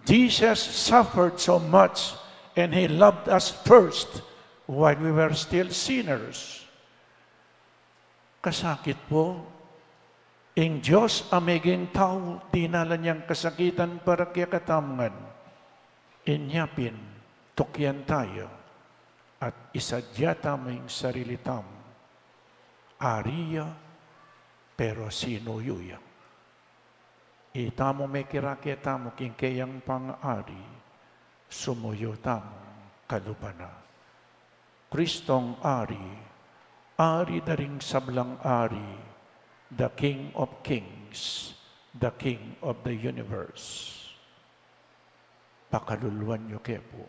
Jesus suffered so much and He loved us first while we were still sinners. Kasakit pu, ing Dios a meging tau, dinalan yang kasakitan para kekatamu ngan. Inya pin, tukian taya, at isadya tamu ing sarili tamu. Ari ya, pero sinuyu ya. Itamu mekirake tamu king keyang pangari, sumuyu tamung kaluban na. Kristong Ari, Ari da ring sablang ari, the King of Kings, the King of the Universe. Pakaluluan yu ke pu.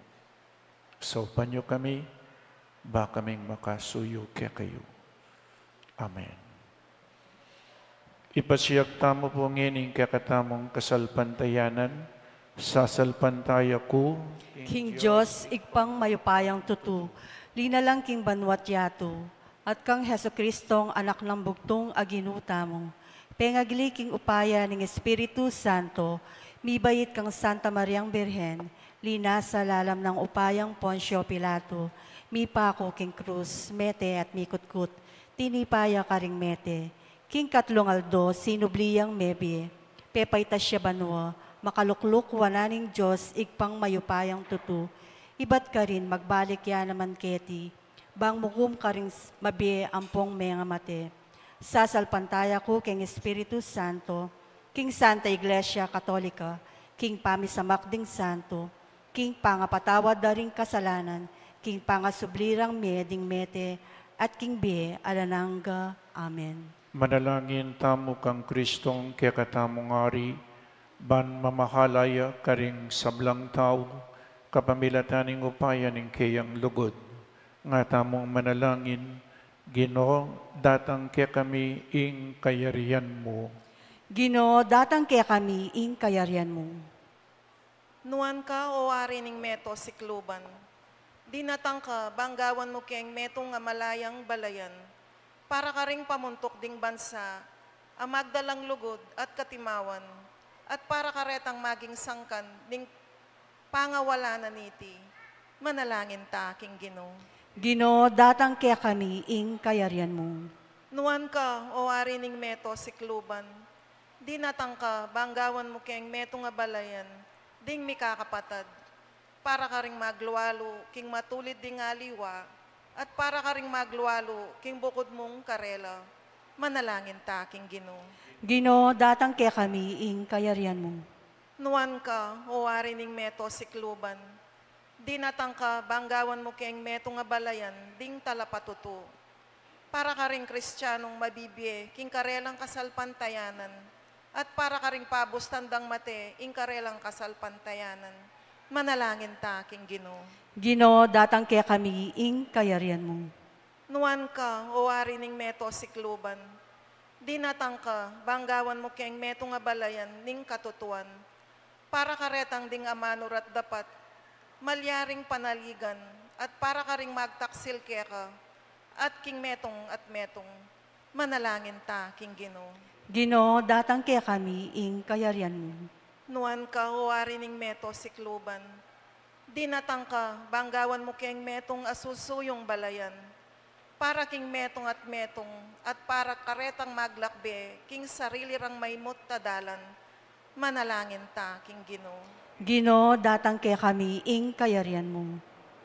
Saupan yu kami, ba kaming makasuyu kekayu. Amen. Ipasiag tamu pu ngeni ing kekatamung kasalpantayanan, sasalpantaya ku King Dios, Ibpang mayupayang tutu, linalang king banua't yatu, at kang Jesucristong Anak nang bugtung a Ginu tamu, pengagli king upaya ning Espiritu Santo, mibait kang Santa Mariang Birhen, linasa lalam nang upayang Poncio Pilato, mipaku king krus, mete at mikutkut, tinipa ya karing mete, king katlung aldo sinubli yang mebie, pepaitas ya banua, makalukluk wanan ning Dios Ibpang mayupayang tutu, ibat karin magbalik ya naman keti, bang mukum karing s-, mabie ampong mengamate. Sasalpantaya ku king Espiritu Santo, king Santa Iglesia Katolika, king pamisamak ding santo, king pangapatawad da ring kasalanan, king pangasubli rang mie ding mete, at king bie alang angga. Amen. Manalangin tamu kang Kristong kekatamung Ari, ban mamahala ya karing sablang tau, kapamilatan ning upaya ning keyang lugud. Nga tamung manalangin, Ginu, datang kekami ing kayarian mu. Ginu, datang kekami ing kayarian mu. Nuan ka, o Ari ning meto sikluban. Dinatang ka, bang gawan mu keng metung a malayang balayan, para karing pamuntuk ding bansa a magdalang lugud at katimawan, at para karetang maging sangkan ning pangawalanan niti. Manalangin ta king Ginu. Ginu, datang kekami ing kayarian mu. Nuan ka, o Ari ning meto sikluban. Dinatang ka, bang gawan mu keng metung a balayan ding mikakapatad, para karing maglualu king matulid ding aliwa, at para karing maglualu king bukud mung karela. Manalangin ta king Ginu. Ginu, datang kekami ing kayarian mu. Nuan ka, o Ari ning meto sikluban. Dinatang ka, bang gawan mu keng metung a balayan ding talapatutu, para karing Kristianung mabibie king karelang kasalpantayanan, at para karing pabustan dang mate ing karelang kasalpantayanan. Manalangin ta king Ginu. Ginu, datang kekami ing kayarian mu. Nuan ka, o Ari ning meto sikluban. Dinatang ka, bang gawan mu keng metung a balayan ning katutuan, para karetang ding amanu rat dapat malyaring panaligan, at para karing magtaksil keka, at king metung at metung. Manalangin ta king Ginu. Ginu, datang kekami ing kayarian mu. Nuan ka, o Ari ning meto sikluban. Dinatang ka, bang gawan mu keng metung a susuyung balayan, para king metung at metung, at para karetang maglakbe king sarili rang maimut a dalan. Manalangin ta king Ginu. Ginu, datang kekami ing kayarian mu.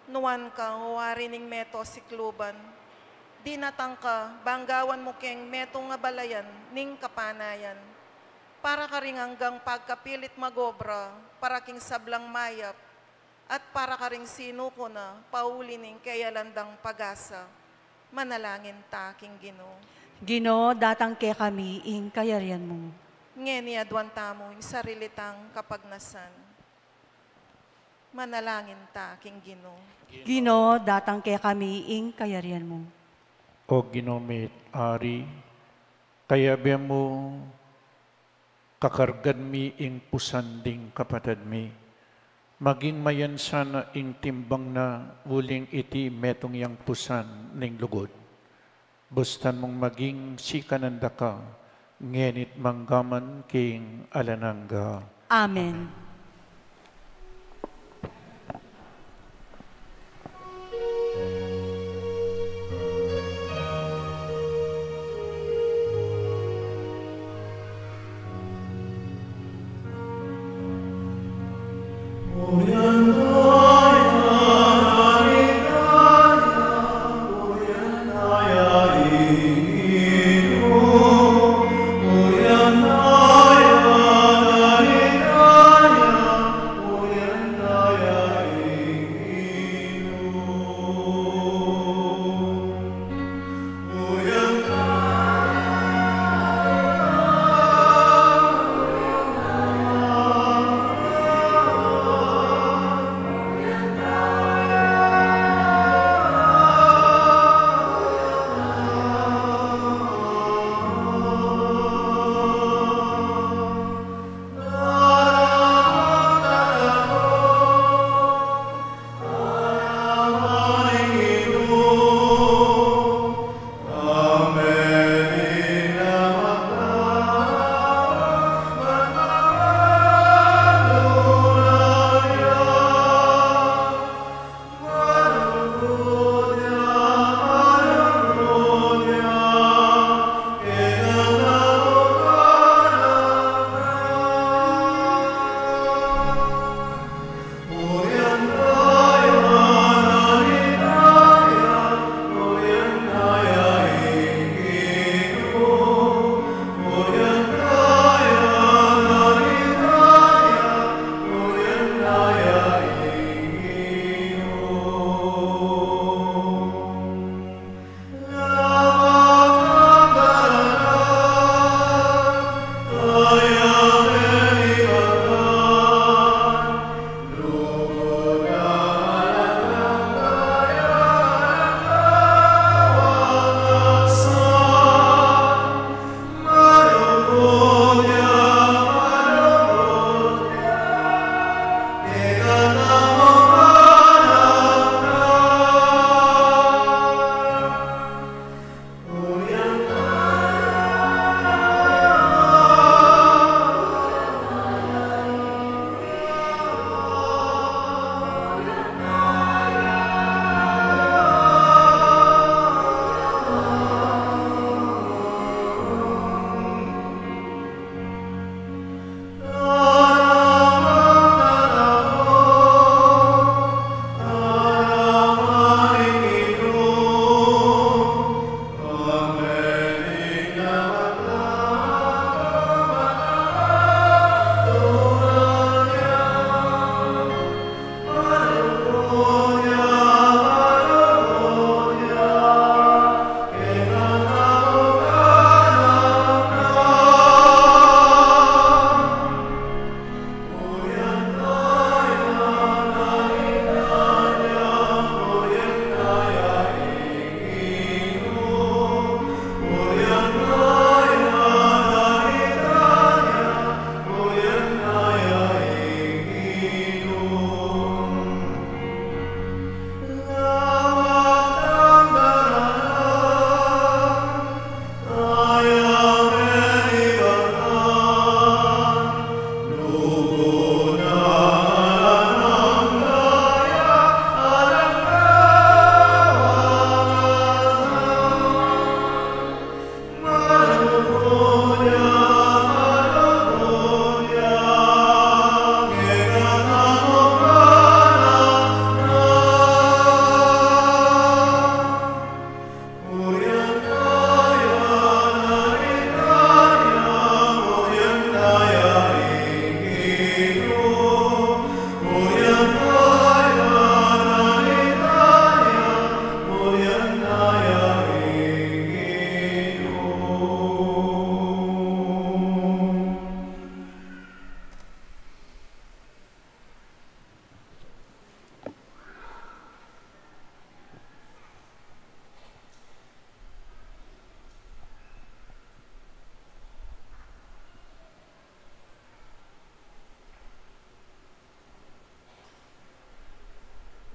Nuan ka, o Ari ning meto sikluban, dinatang ka, bang gawan mu keng metung a balayan ning kapanayan, para karing anggang pagkapilit magobra para king sablang mayap, at para karing sinuku na pauli ning keyalandang pagasa. Manalangin ta king Ginu. Ginu, datang kekami ing kayarian mu. Ngeni aduan tamu ing sarili tang kapagnasan. Manalangin ta king Ginu. Ginu, datang kekami ing kayarian mu. O Ginu mi, Ari, kayabe mu kakargan mi ing pusan ding kapatad mi. Maging mayan sana ing timbang na uling iti metung yang pusan ning lugud. Bustan mung maging sikanan da ka, ngeni't manggaman king alang angga. Amen.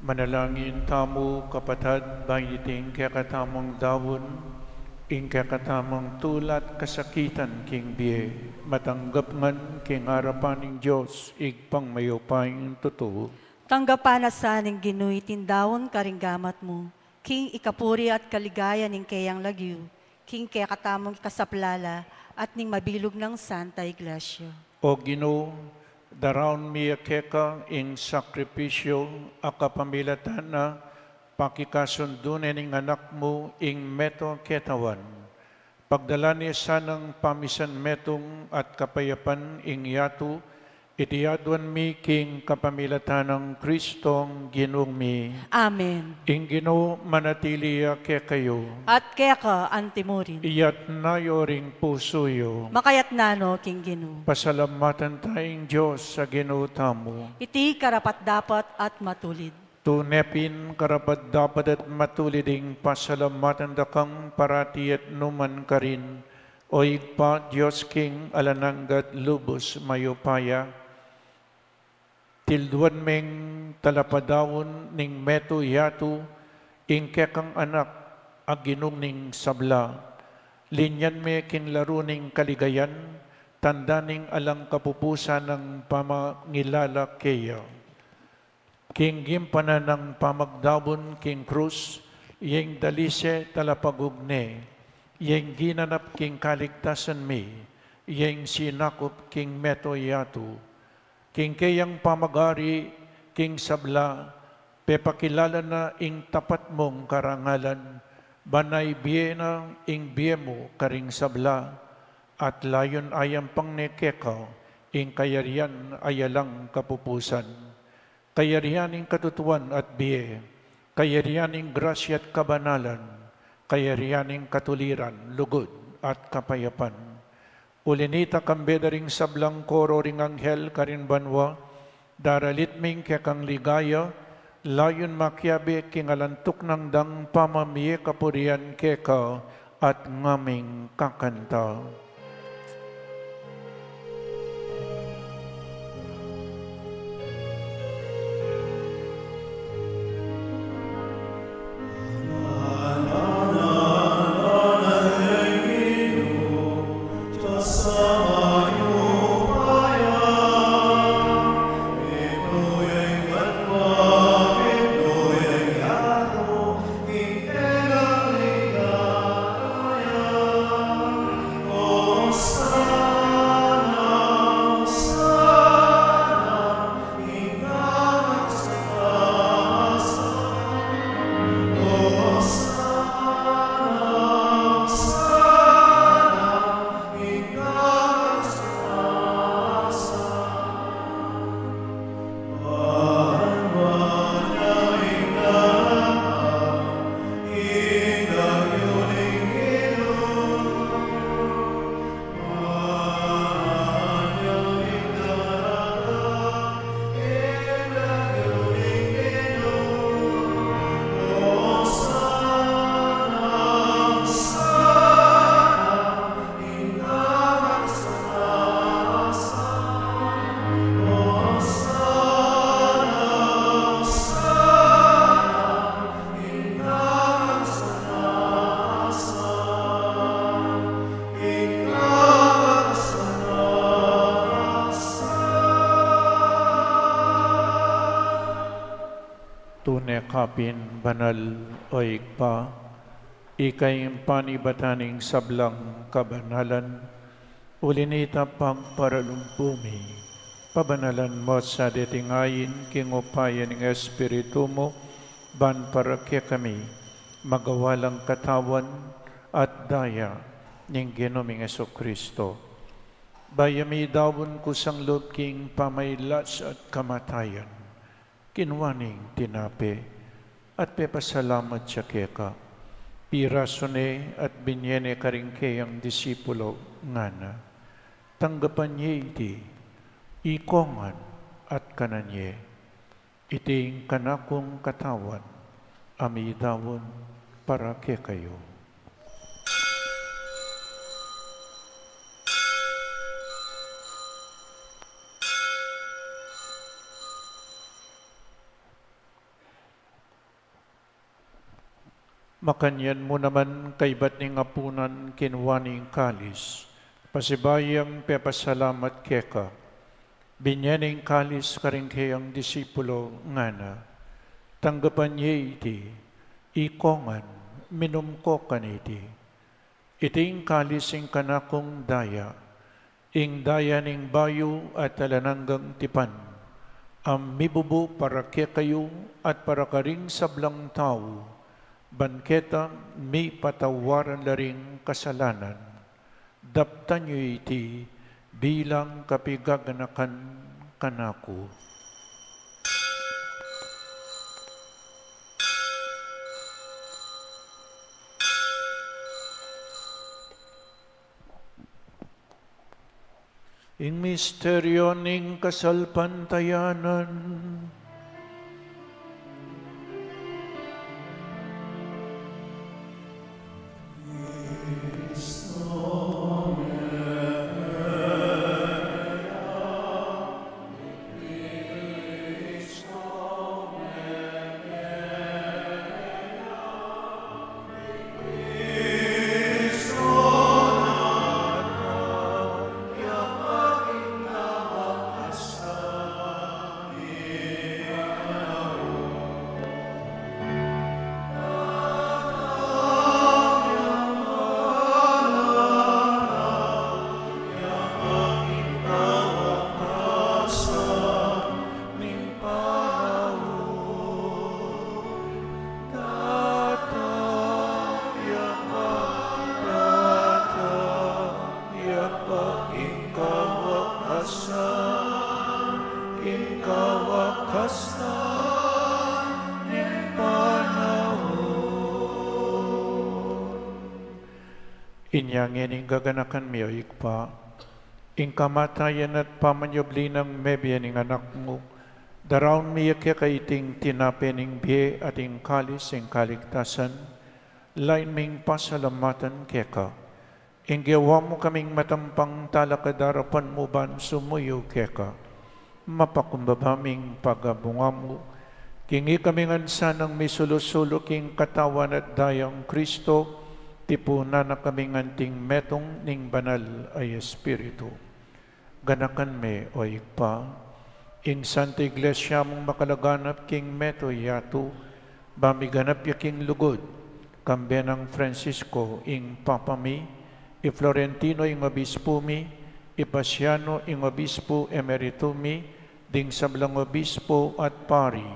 Manalangin tamu, kapatad, ban iting kekatamung daun, ing kekatamung tula't kasakitan king bie, matanggap ngan king arapan ning Dios, Ibpang mayupayang tutu. Tanggapan na sa ning Ginu iting daun karing gamat mu, king ikapuri at kaligayan ning keyang lagyu, king kekatamung ikasaplala, at ning mabilug nang Santa Iglesia. O Ginu, daraun mi keka ing sakripisyu a kapamilatan na pakikasundu ne ning Anak mu ing metung ketawan. Pagdalan ne sanang pamisan metung at kapayapan ing yatu, iti aduan mi king kapamilatan nang Kristong Ginung mi. Amen. Ing Ginu manatili ya kekayu. At keka antimurin. Iyatna yu ring pusu yu. Makayatna no king Ginu. Pasalamatan ta ing Dios a Ginu tamu. Iti karapat-dapat at matulid. Tune pin karapat-dapat at matulid ing pasalamatan da kang parati at nukarin man, O Ibpa, Dios king alang angga at lubus mayupaya. Tilduan meng talapadaun ning metung yatu, ing kekang Anak a Ginung ning sabla. Linyan me king laru ning kaligayan, tanda ning alang kapupusan nang pamangilala keya. King gimpanan nang pamagdaun king krus, ya ing dalise talapagug ne, ya ing ginanap king kaligtasan mi, ya ing sinakup king metung yatu. King keyang pamagari king sabla, pepakilala na ing tapat mung karangalan, ban ibie na ing bie mu karing sabla, at layun ayampang ne keka ing kayarian a alang kapupusan. Kayarian ning katutuan at bie, kayarian ning grasya at kabanalan, kayarian ning katuliran, lugud at kapayapan. Uli nita, kambe da ring sablang koro ring anghel karin banua, daralit mi ing kekang ligaya, layun makiabe king alang tuknang dang pamamie kapurian keka at ngaming kakanta. Tune ka pin banal, O Ibpa, ika ing panibatan ning sablang kabanalan, uli nita pagparalumpu mi, pabanalan mu sa deting ain king upaya ning Espiritu mu, ban para kekami magawa lang katawan at daya ning Ginu ming Jesucristo. Bayu ya midaun kusang lub king pamailas at kamatayan, kinua ne ing tinape, at pepasalamat ya keka. Pirasu ne at binye ne karing keyang disipulo, ngana: Tanggapan ye iti, ikong ngan at kanan ye. Iti ing kanakung katawan, a midaun para kekayu. Makanyan mu naman kaybat ning apunan kinua ne ing kalis, pasibayu yang pepasalamat keka. Binye ne ing kalis karing keyang disipulo, ngana: Tanggapan ye iti, ikongan, minum ko kaniti. Iti ing kalis ning kanakung daya, ing daya ning bayu at alang anggang tipan, a mibubu para kekayu at para karing sablang tau, ban keta mipatawaran la ring kasalanan. Daptan yu iti bilang kapigaganakan kanaku. Ing misteryo ning kasalpantayanan. Tata, ya pa, tata, ya pa, ing kawakasan, ing kawakasan ning panaun. Inya ngeni gaganakan mi, o Ibpa, ing kamatayan at pamanyubli nang mebie ning Anak mu, daraun mi ya keka iting tinape ning bie at ing kalis ning kaligtasan, lain ming pasalamatan keka. Ing gewa mu kaming matampang talakad king arapan mu ban sumuyu keka. Mapakumbaba ming pagabunga mu, king ikami ngan sanang misulu-sulu king katawan at dayang Kristo, tipunan na kaming anting metung ning Banal a Espiritu. Ganakan me, o Ibpa, ing Santa Iglesia mung makalaganap king metung yatu, ba miganap ya king lugud, kambe nang Francisco ing Papa mi, i Florentino ing Obispu mi, i Paciano ing Obispu Emeritu mi, ding sablang obispu at pari,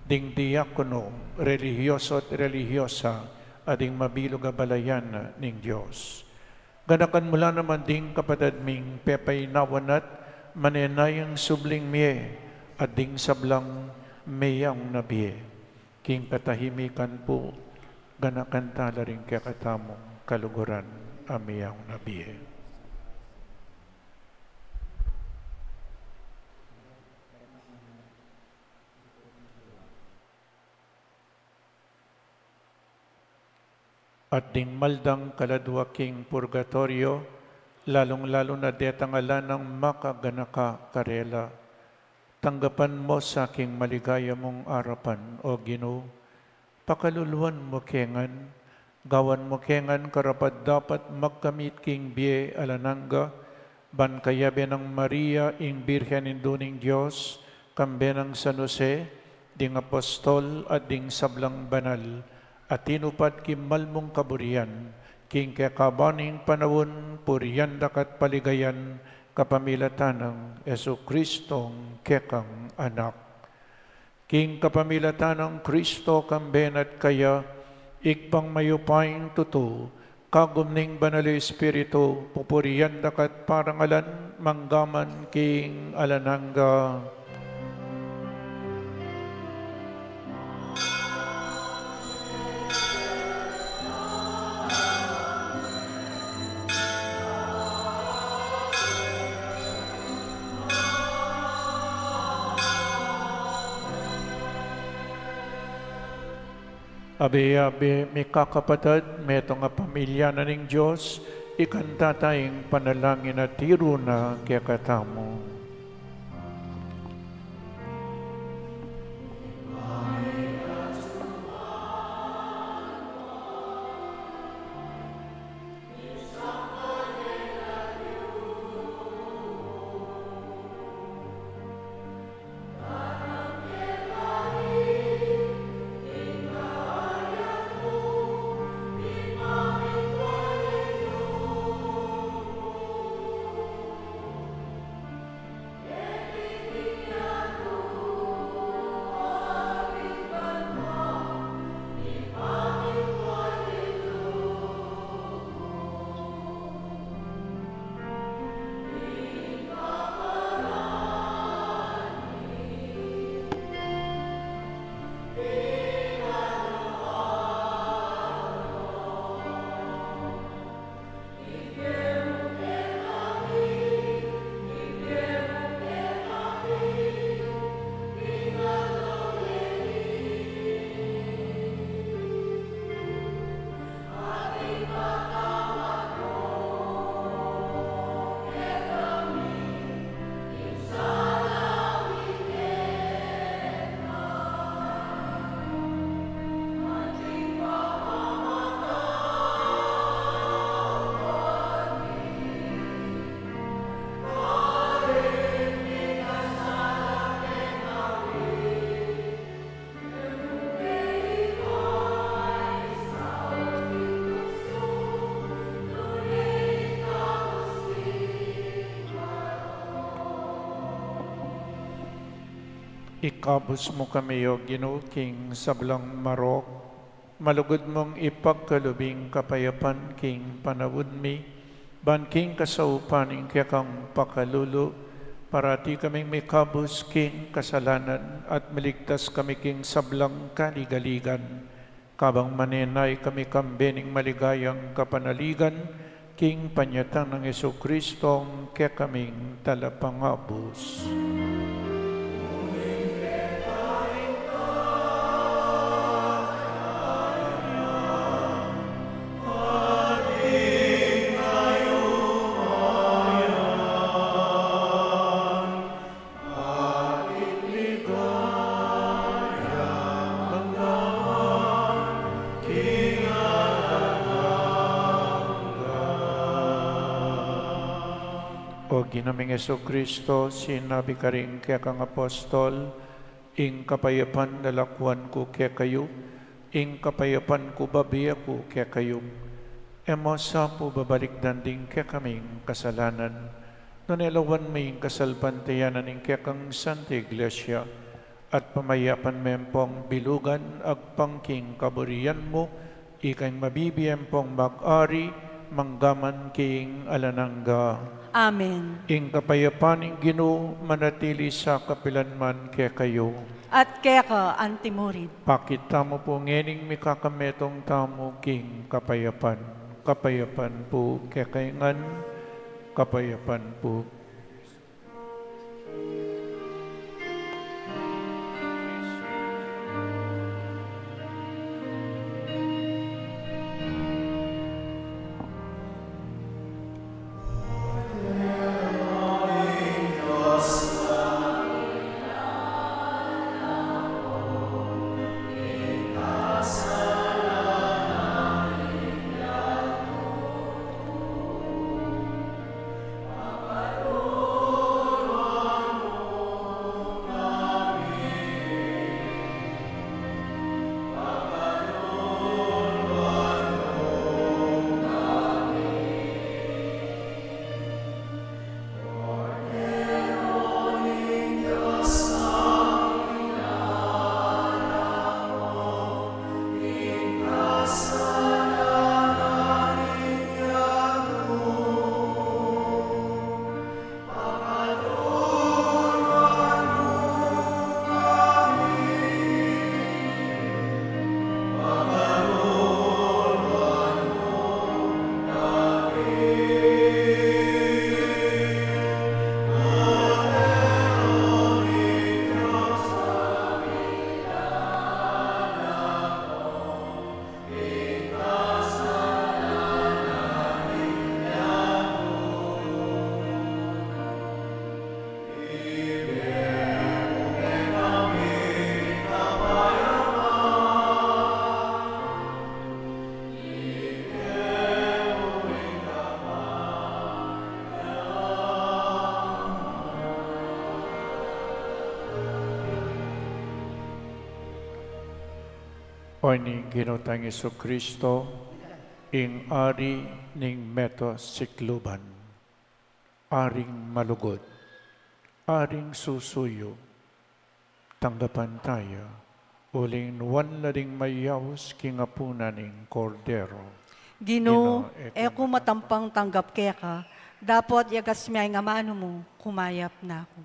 ding diakono, relihiyoso at relihiyosa, at ding mabilug a balayan ning Dios. Ganakan mu la naman ding kapatad ming pepainawan at manenayang subling mie, at ding sablang meyaun a bie. King katahimikan pu, ganakan ta la ring kekatamung kaluguran a meyaun a bie. At ding maldang kaladua king purgatoryo, lalung-lalu na detang ala nang makaganaka karela. Tanggapan mu sa king maligaya mung arapan, O Ginu. Pakaluluan mu ke ngan, gawan mu ke ngan karapat-dapat magkamit king bie alang angga, ban kayabe nang Maria, ing Birhen Indu ning Dios, kambe nang San Jose, ding apostol at ding sablang banal, a tinupad king malmung kaburian, king kekaban ning panaun, purian da ka at paligayan, kapamilatan nang Jesucristong kekang Anak. King kapamilatan nang Kristo, kambe na at kaya, Ibpang mayupayang tutu, kagum ning Banal a Espiritu, pupurian da ka at parangalan, mangga man king alang angga. Abe-abe, mikakapatad, metung a pamilya na ning Dios, ikanta ta ing panalangin a tiru na kekatamu. Ikabus mu kami, O Ginu, king sablang marok, malugud mung ipagkalub ing kapayapan king panaun mi, ban king kasaupan ning kekang pakalulu, parati kaming mikabus king kasalanan at miligtas kami king sablang kaligaligan. Kabang manenaya kami kambe ning maligayang kapanaligan, king panyatang nang Jesucristo, kekaming Talapangabus. O Ginu ming Jesucristo, sinabi karing kekang apostol, ing kapayapan lalakuan ku kekayu, ing kapayapan ku bibie ku kekayu. E mu sa pu babalikdan ding kekaming kasalanan, nune lawan me ing kasalpantayanan ning kekang Santa Iglesia, at pamayapan me pung bilugan agpang king kaburian mu, ika ing mabibie ampong mag-ari manggaman king alang angga. Amen. Ing kapayapan ning Ginu manatili sa kapilan man kekayu. At keka antimurin. Pakit tamu pu ngening mikakametung tamu king kapayapan. Kapayapan pu kekayu ngan, kapayapan pu. O ning Ginu tang Jesucristo, ing Ari ning meto sikluban. Aring malugud, Aring susuyu, tanggapan taya, uling nuan la ding mayaus king apunan ning Kordero. Ginu, Ginu, e ku matampang tanggap keka, dapot yagas me ing amanu mu, kumayap na ku.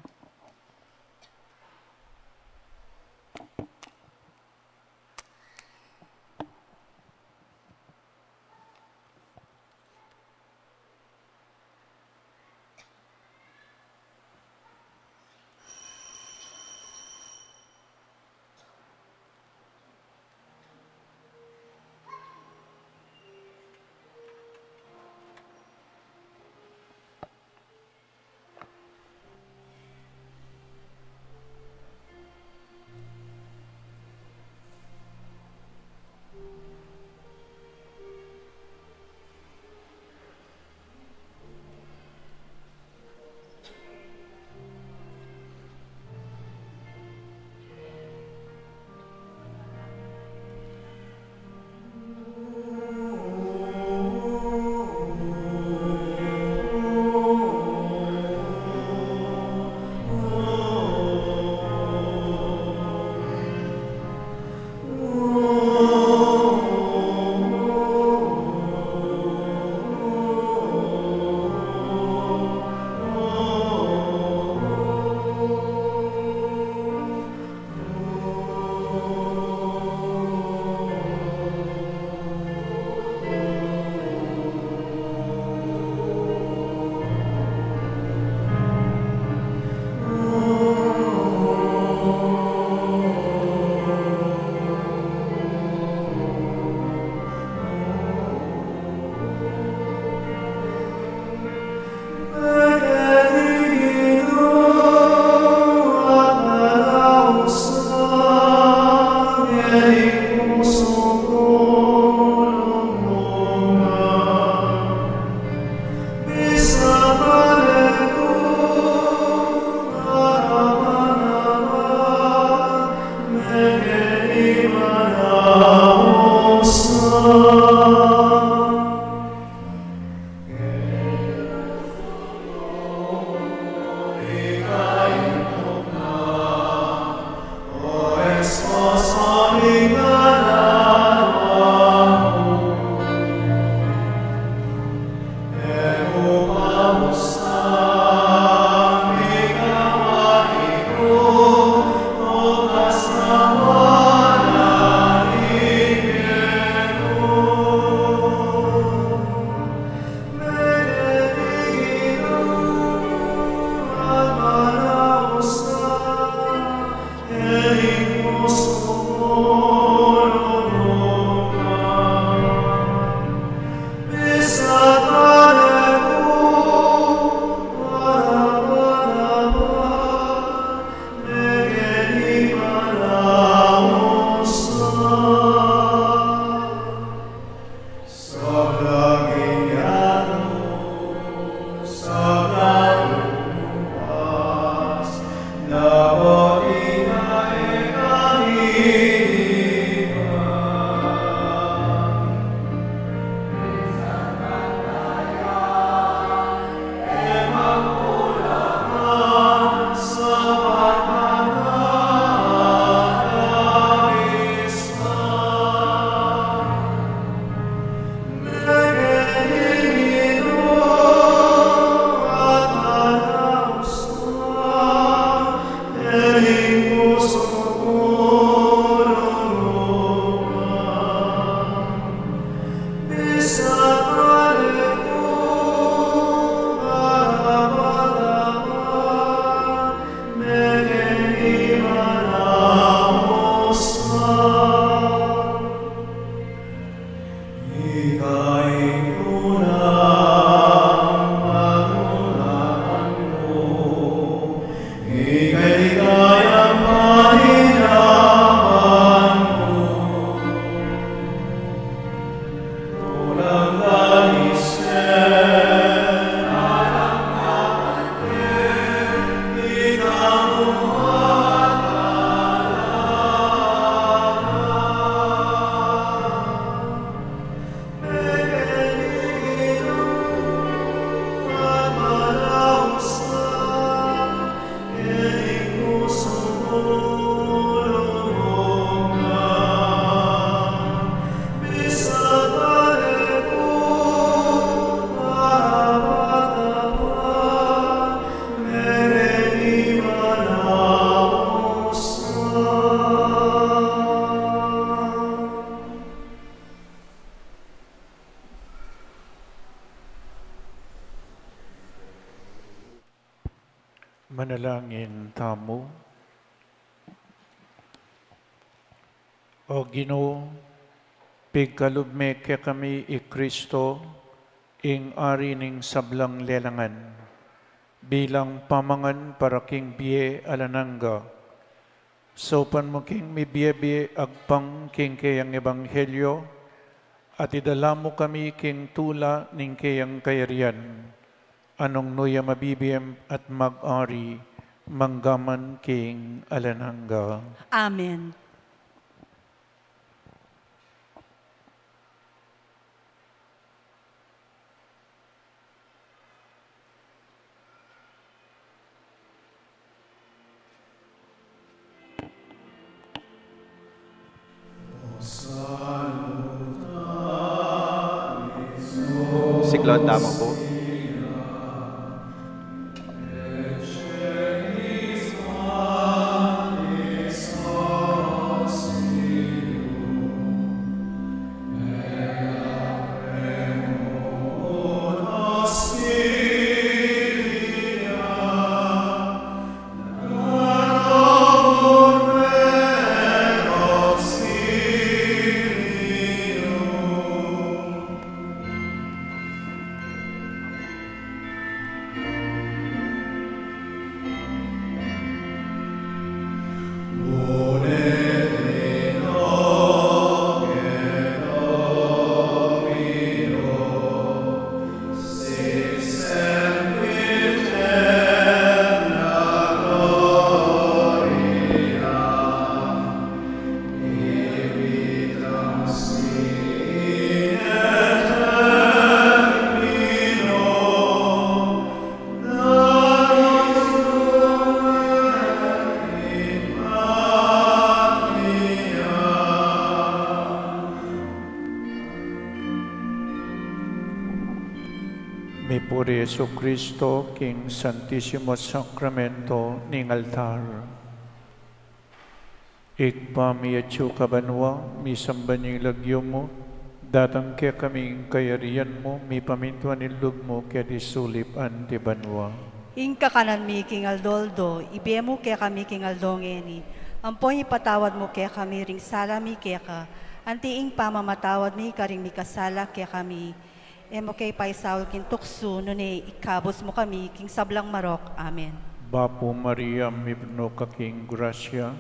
Manalangin tamu. O Ginu, pigkalub me kekami i Kristo, ing Ari ning sablang lelangan, bilang pamangan para king bie alang angga. Saupan mu king mibie-bie agpang king keyang ebanghelyo, at idala mu kami king tula ning keyang kayarian, a nung nu ya mabibie at mag-ari, manggaman king alang angga. Amen. Siklaud tamu pu. Mipuri Jesucristo king Santisimo Sakramento ning altar. Ibpa mi, atsu ka banua, misamban ya ing lagyu mu, datang kekami ing kayarian mu, mipamintuan ing lub mu keti sulip anti banua. Ing kakanan mi king aldo-aldo ibie mu kekami king aldo ngeni, Ampon ipatawad mu kekami ring sala mi keka, anti ing pamamatawad mi karing mikasala kekami. E mu ke paisaul king tuksu, nune ikabus mu kami king sablang marok. Amen. Bapu Maria, mipnu ka king grasya,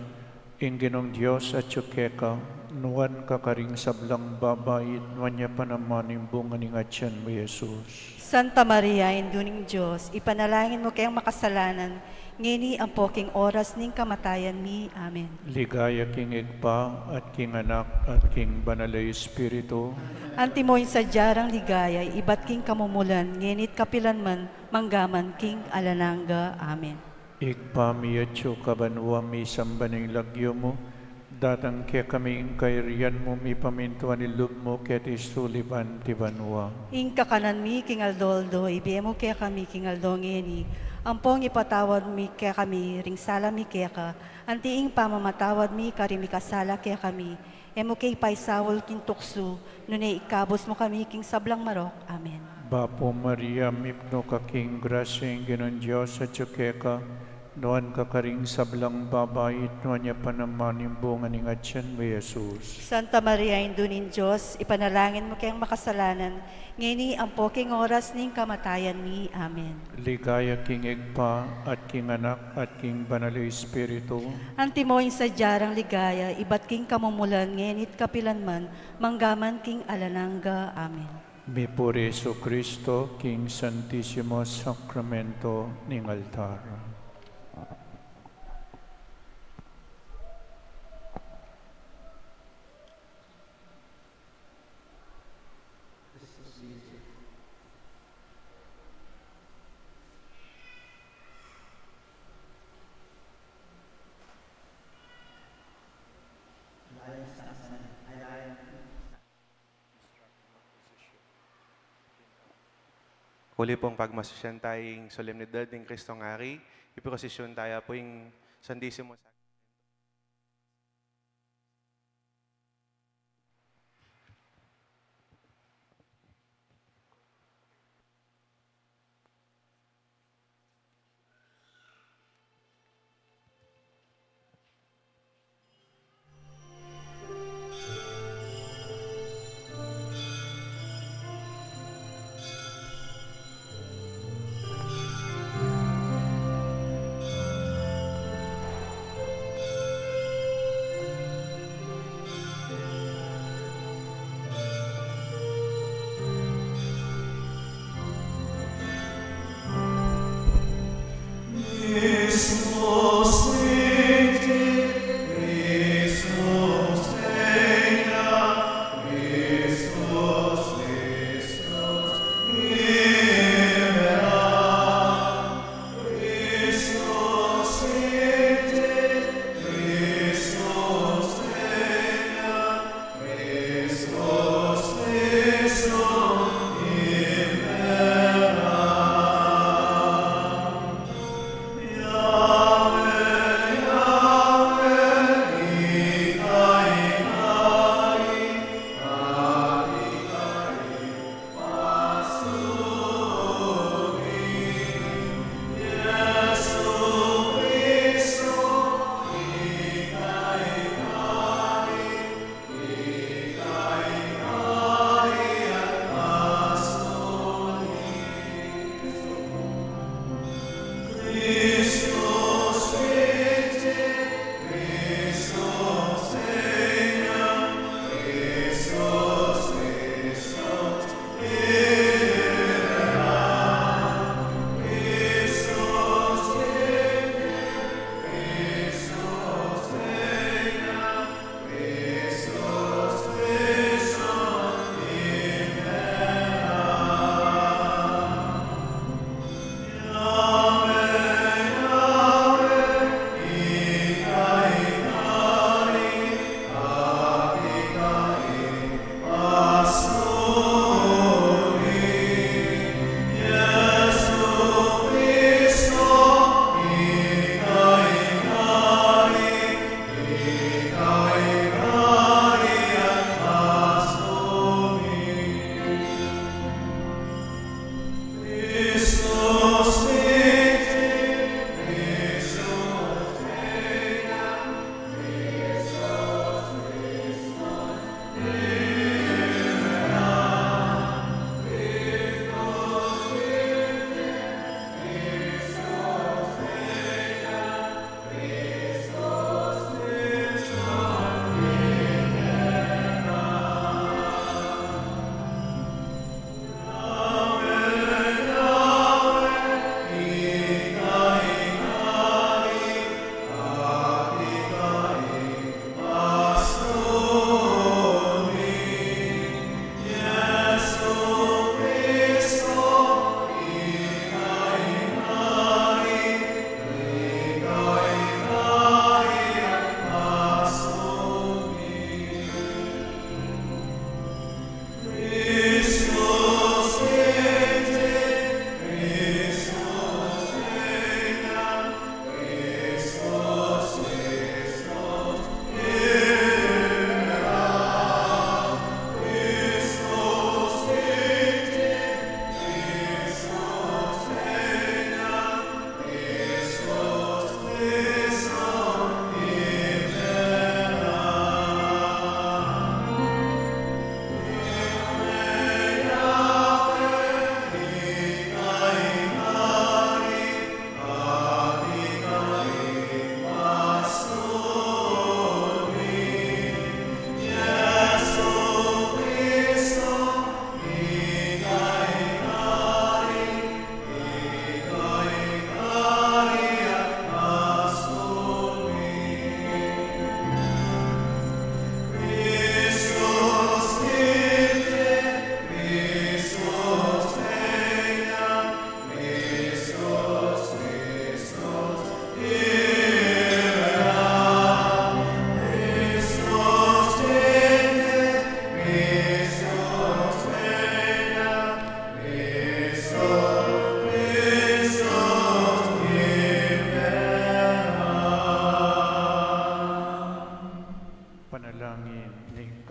ing Ginung Dios atyu keka, nuan ka karing sablang babai, at nuan ya pa naman ing bunga ning atyan mu, Jesus. Santa Maria, Indu ning Dios, ipanalangin mu keng makasalanan, ngeni ampo king oras ning kamatayan mi. Amen. Ligaya king Ibpa, at king Anak, at king Banal a Espiritu. Antimo ing sadya rang ligaya, ibat king kamumulan, ngeni't kapilan man, manggaman king alang angga. Amen. Ibpa mi atyu ka banua, misamban ing lagyu mu, datang kekami ing kayarian mu, mipamintuan ing lub mu keti sulip anti banua. Ing kakanan mi king aldo-aldo, ibie mu kekami king aldo ngeni, ampon ipatawad mu kekami ring sala mi keka, anti ing pamamatawad mi karing mikasala kekami, e mu ke paisaul king tuksu, nune ikabus mu kami king sablang marok. Amen. Bapu Maria, mipnu ka king grasya, ing Ginung Dios atyu keka, nuan ka karing sablang babai, at nuan ya pa naman ing bunga ning atyan mu, Jesus. Santa Maria, Indu ning Dios, ipanalangin mu keng makasalanan, ngeni ampo king oras ning kamatayan mi. Amen. Ligaya king Ibpa, at king Anak, at king Banal a Espiritu. Antimo ing sadya rang ligaya, ibat king kamumulan, ngeni't kapilan man, manggaman king alang angga. Amen. Mipuri Jesucristo king Santisimo Sakramento ning altar. Uli pong pagmasusyan tayo ing solemnidad ning Kristong Ari, iprosesyon tayo po ing Santisimo Sacramento.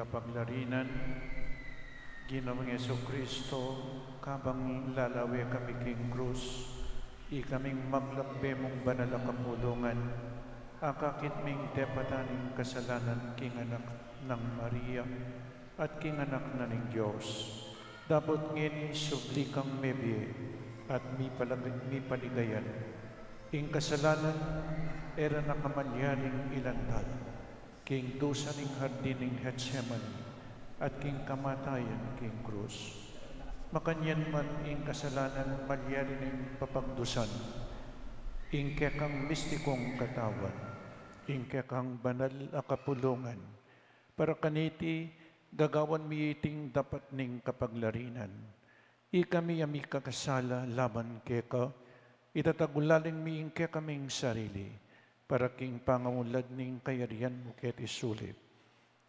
kapaglarinan, Ginoong Jesucristo, kabang lalawe kami king krus, ikaming maglakbe mung banal a kapulungan, akakit ming tepatan ing kasalanan king anak nang Maria, at king anak na ning Dios. Dapot ngeni subli kang mebie at mipalag-, mipaligayan. Ing kasalanan, e ra na kamalyaring ilantad king dusa ning hardin ning Getsemani, at king kamatayan king krus. Makanyan man ing kasalanan malyari ning papagdusan, ing kekang mistikong katawan, ing kekang banal a kapulungan. Para kaniti, gagawan mi iting dapat ning kapaglarinan. Ikami a mikakasala laban keka, itatagulaling mi ing kekaming sarili, para king pangaunlad ning kayarian mu keti sulip.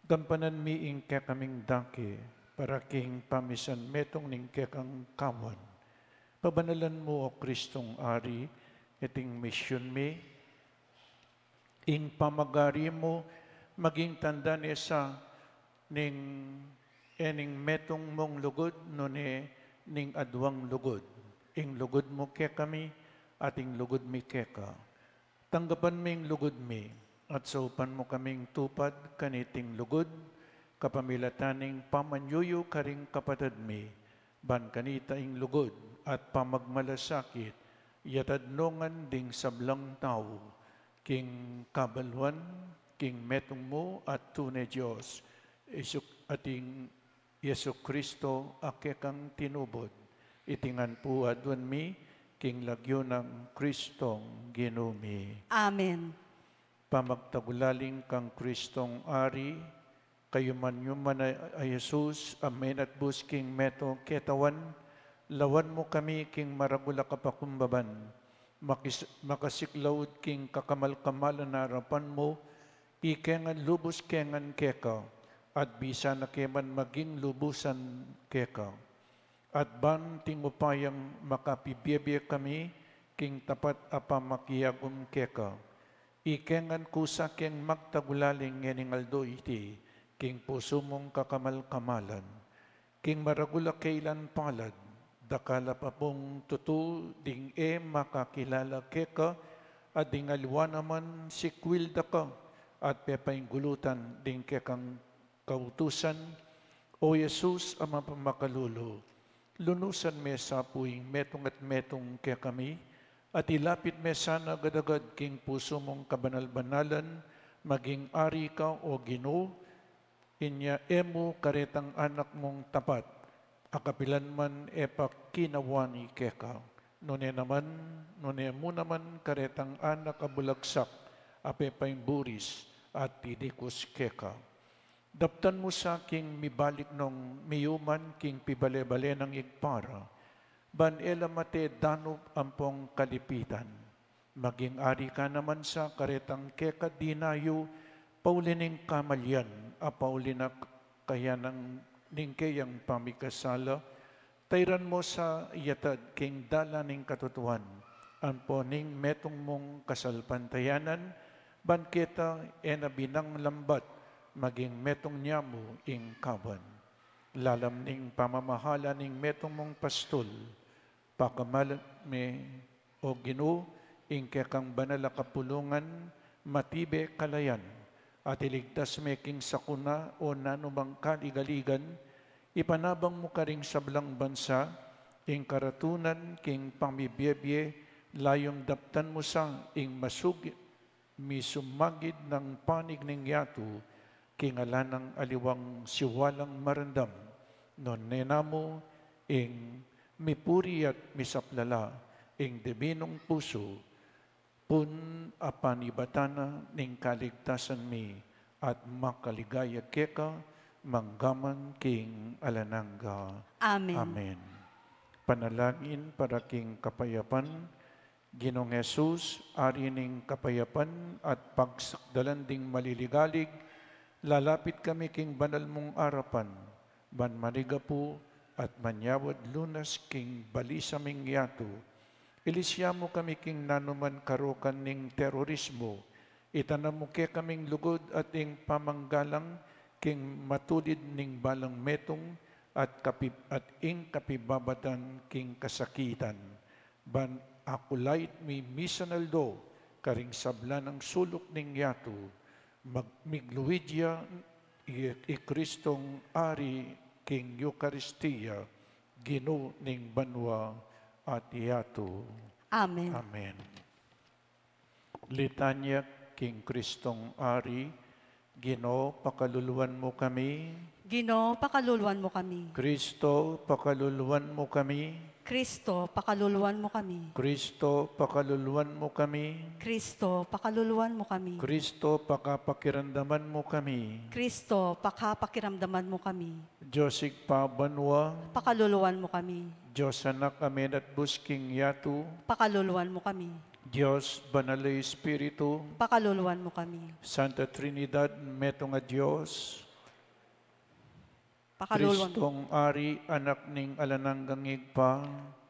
Gampanan mi ing kekaming dake, para king pamisan metung ning kekang kawan. Pabanalan mu, O Kristong Ari, iting misyun mi, ing pamagari mu maging tanda ne sa ning, e ning metung mung lugud, nune ning aduang lugud. Ing lugud mu kekami, at ing lugud mi keka. Tanggapan mu ing lugud mi, at saupan mu kaming tupad kaniting lugud, kapamilatan ning pamanyuyu karing kapatad mi, ban kanita ing lugud at pamagmalasakit, yatad no ngan ding sablang tau, king kabaluan, king metung mu at tune Dios, Jesu-, ating Jesucristo, a kekang tinubud, iti ngan pu aduan mi, king lagyu nang Kristong Ginu mi. Amen. Pamagtagulaling kang Kristong Ari, kayuman-yuman a, a Jesus, a menatbus king metung ketawan, lawan mu kami king maragul a kapakumbaban, makis-, makasiklaud king kakamal-kamalan a arapan mu, ike ngan lubus ke ngan keka, at bisa na ke man maging lubusan keka. At ban tingupayang makapibiebie kami king tapat a pamakiagum keka. Ike ngan kusa keng magtagulaling ngening aldo iti, king pusu mung kakamal-kamalan. King maragul a kailan palad, dakal a papung tutu ding e makakilala keka, at ding aliwa naman sikwil da ka, at pepainggulutan ding kekang kautusan, O Jesus a mapamakalulu, lunusan me sa pu ing metung at metung kekami, at ilapit me sana agad-agad king pusu mung kabanal-banalan, maging ari ka, O Ginu, inya e mu karetang anak mung tapat, a kapilan man e pa kinawani keka, nune naman, nune mu naman karetang anak a bulagsak, a pepaimburis, at idikus keka. Daptan mu sa king mibalik nong miyuman king pibale-bale nang igpara, ban e la mate danup ampong kalipitan. Maging ari ka naman sa karetang keka dinayu, pauli ning kamalian, a pauli na kaya nang ning keyang pamikasala, tairan mu sa yatad king dalan ning katutuan, ampo ning metung mung kasalpantayanan, ban keta e na binang lambat, maging metung nia mu ing kawan. Lalam ning pamamahala ning metung mung pastul, pakamalan me, O Ginu, ing kekang banal a kapulungan, matibe kalayan, at iligtas me king sakuna o nanumang kaligaligan, ipanabang mu karing sablang bansa, ing karatunan king pamibiebie, layung daptan mu sa ing masug-, misumagid nang panig ning yatu, king ala nang aliwang siwalang marandam, nune namu ing mipuri at misaplala, ing dibinung pusu, pun a panibatan na ning kaligtasan mi, at makaligaya keka, manggaman king alang angga. Amen. Amen. Panalangin para king kapayapan, Ginung Jesus, Ari ning kapayapan at pagsakdalan ding maliligalig, lalapit kami king banal mung arapan, ban manigapu at manyawad lunas king balisa ming yatu. Ilisya mu kami king nanuman karokan ning terorismo, itanam mu kekaming lugud at ing pamanggalang king matulid ning balang metung at kapi-, at ing kapibabatan king kasakitan. Ban akulait mi misan aldo karing sabla nang suluk ning yatu, mag-, migluid ya i, i Kristong Ari king Eukaristia, Ginu ning banua at yatu. Amen. Amen. Litanya king Kristong Ari. Ginu, pakaluluan mu kami. Ginu, pakaluluan mu kami. Kristo, pakaluluan mu kami. Kristo, pakaluluan mu kami. Kristo, pakaluluan mu kami. Kristo, pakaluluan mu kami. Kristo, pakapakiramdaman mu kami. Kristo, pakapakiramdaman mu kami. Dios Ibpa banua. Pakaluluan mu kami. Dios Anak a menatbus king yatu. Pakaluluan mu kami. Dios Banal a Espiritu. Pakaluluan mu kami. Santa Trinidad, metung a Dios. Pakaluluan. Kristong Ari, Anak ning alang anggang Ibpa.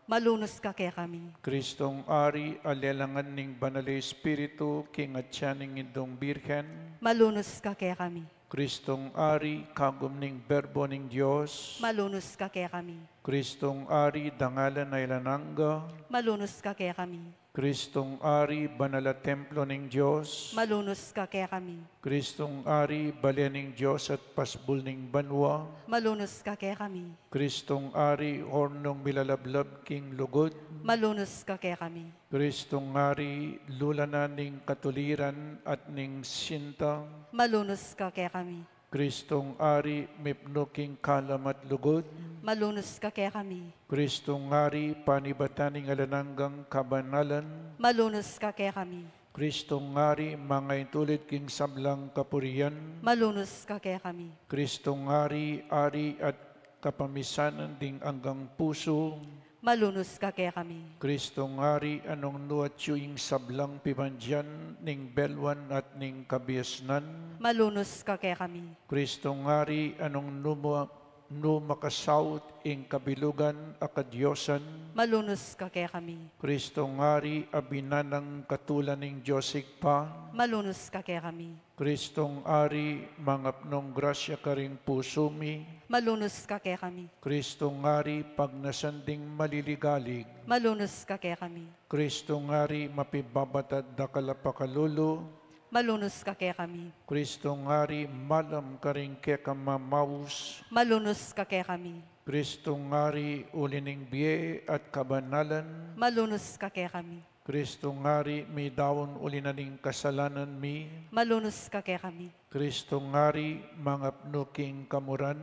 Malunus ka kekami. Kristong Ari, a lelangan ning Banal a Espiritu king atyan ning Indung Birhen. Malunus ka kekami. Kristong Ari, kagum ning Berbo ning Dios. Malunus ka kekami. Kristong Ari, dangalan a alang angga. Malunus ka kekami. Kristong Ari, banal a templo ning Dios. Malunus ka kekami. Kristong Ari, bale ning Dios at pasbul ning banua. Malunus ka kekami. Kristong Ari, hornung milalablab king lugud. Malunus ka kekami. Kristong Ari, lula na ning katuliran at ning sinta. Malunus ka kekami. Kristong Ari, mipnu king kalam at lugud. Malunus ka kekami. Kristong Ari, panibatan ning alang anggang kabanalan. Malunus ka kekami. Kristong Ari, mangaintulid king sablang kapurian. Malunus ka kekami. Kristong Ari, Ari at kapamisanan ding anggang pusu. Malunus ka kekami. Kristong Ari, a nung nu atyu ing sablang pibandian ning belwan at ning kabiasnan. Malunus ka kekami. Kristong Ari, a nung nu ma-, nu makasaut ing kabilugan a kadiosan. Malunus ka kekami. Kristong Ari, a binanang katulan ning Dios Ibpa. Malunus ka kekami. Kristong Ari, mangapnung grasya karing pusu mi. Malunus ka kekami. Kristong Ari, pagnasan ding maliligalig. Malunus ka kekami. Kristong Ari, mapibabata dakal a pakalulu. Malunus ka kekami. Kristong Ari, malam karing kekang mamaus. Malunus ka kekami. Kristong Ari, uli ning bie at kabanalan. Malunus ka kekami. Kristong Ari, midaun uli na ning kasalanan mi. Malunus ka kekami. Kristong Ari, mangapnu king kamuran.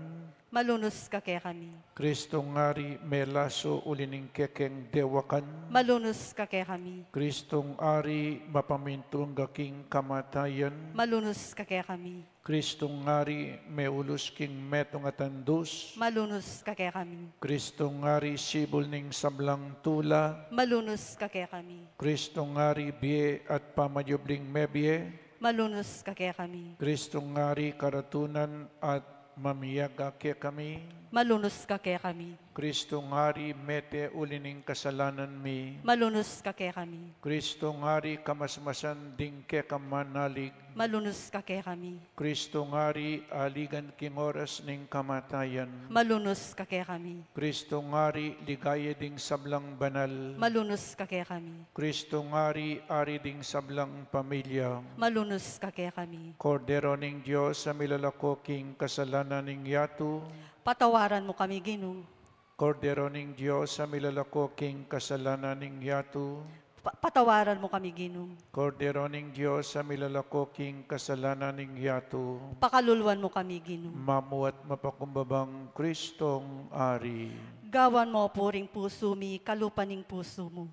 Malunus ka kekami. Kristong Ari, melasu uli ning kekeng dewakan. Malunus ka kekami. Kristong Ari, mapamintu angga king kamatayan. Malunus ka kekami. Kristong Ari, meulus king metung a tandus. Malunus ka kekami. Kristong Ari, sibul ning sablang tula. Malunus ka kekami. Kristong Ari, bie at pamayubling mebie. Malunus ka kekami. Kristong Ari, karatunan at mamiaga kekami. Malunus ka kekami. Kristong Ari, mete uli ning kasalanan mi. Malunus ka kekami. Kristong Ari, kamasmasan ding kekang manalig. Malunus ka kekami. Kristong Ari, aligan king oras ning kamatayan. Malunus ka kekami. Kristong Ari, ligaya ding sablang banal. Malunus ka kekami. Kristong Ari, ari ding sablang pamilya. Malunus ka kekami. Kordero ning Dios a milalako king kasalanan ning yatu. Patawaran mu kami, Ginu. Kordero ning Dios a milalako king kasalanan ning yatu. Pa-, patawaran mu kami, Ginu. Kordero ning Dios a milalako king kasalanan ning yatu. Pakaluluan mu kami, Ginu. Mamuat mapakumbabang Kristong Ari. Gawan mu pu ring pusu mi, kalupa ning pusu mu.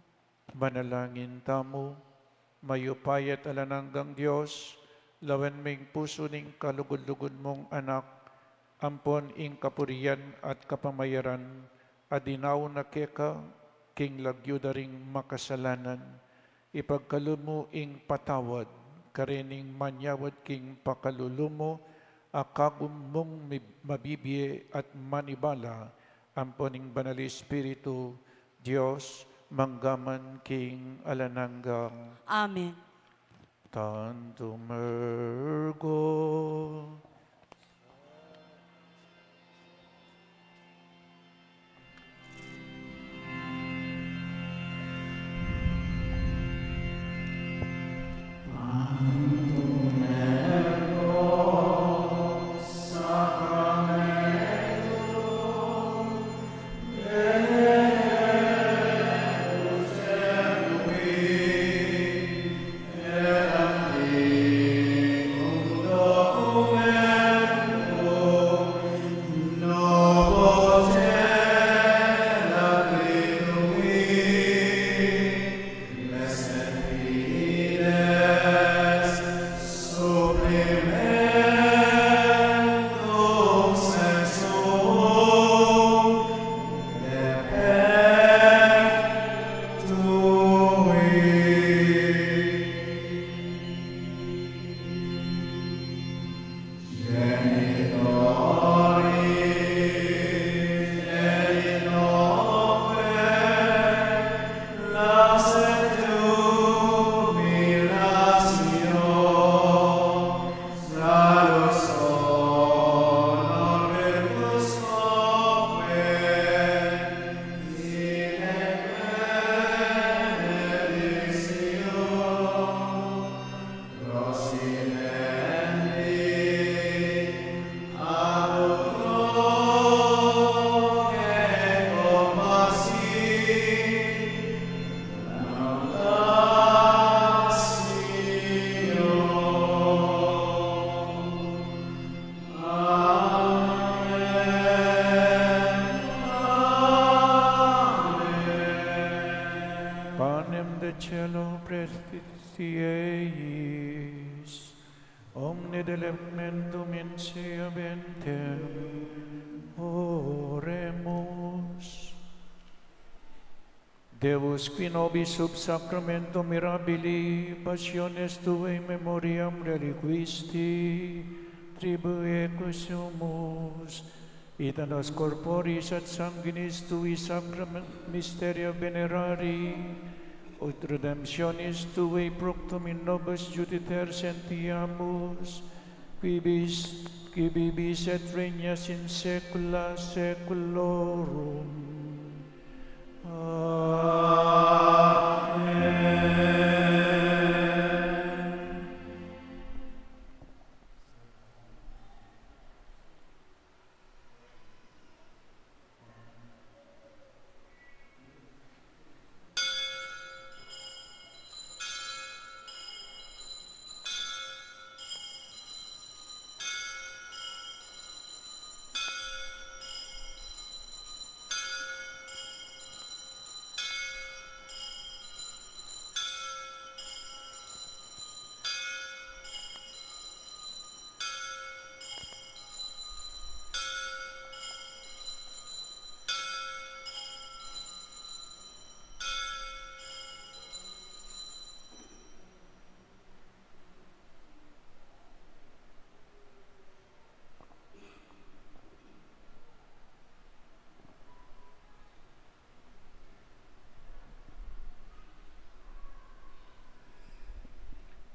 Manalangin tamu. Mayupaya at alang anggang Dios, lawen ming pusu ning kalugud-lugud mung Anak, ampon ing kapurian at kapamayaran a dinaun na keka king lagyu da ring makasalanan. Ipagkalub mu ing patawad karening manyawad king pakalulu mu, a kagum mung mib-, mabibie at manibala, ampon ning Banal Espiritu, Dios, mangga man king alang angga. Amen. Tantum ergo. Panem de caelo prestis eis, omne delectamentum in se aventem, oremus. Deus, qui nobis sub sacramentum mirabilis passiones tuae memoriam reliquisti, tribueque sumus, ita nos corporis et sanguinis tuis sacrament mysteria venerari, ut redemptionis tuae promptum in nobis iuditer sentiamus, qui vis-, qui vivis et regnas in saecula saeculorum. Amen.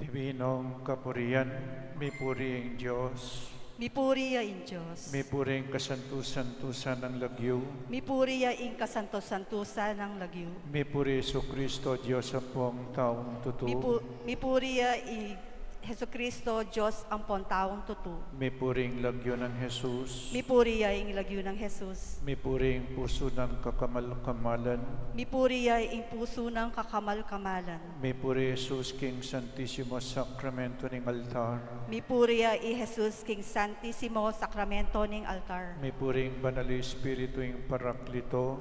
Divinong kapurian, mipuri ing Dios. Mipuri ya ing Dios. Mipuri ing kasantu-santusan nang lagyu. Mipuri ya ing kasantu-santusan nang lagyu. Mipuri Jesucristo, Dios ampong taung tutu. Mipu-, mipuri ya i Jesucristo, Dios ampong taung tutu. Mipuri ing lagyu nang Jesus. Mipuri ya ing lagyu nang Jesus. Mipuri ing pusu nang kakamal-kamalan. Mipuri ya ing pusu nang kakamal-kamalan. Mipuri Jesus king Santisimo Sakramento ning altar. Mipuri ya i Jesus king Santisimo Sakramento ning altar. Mipuri ing Banal a Espiritu ing Paraklito.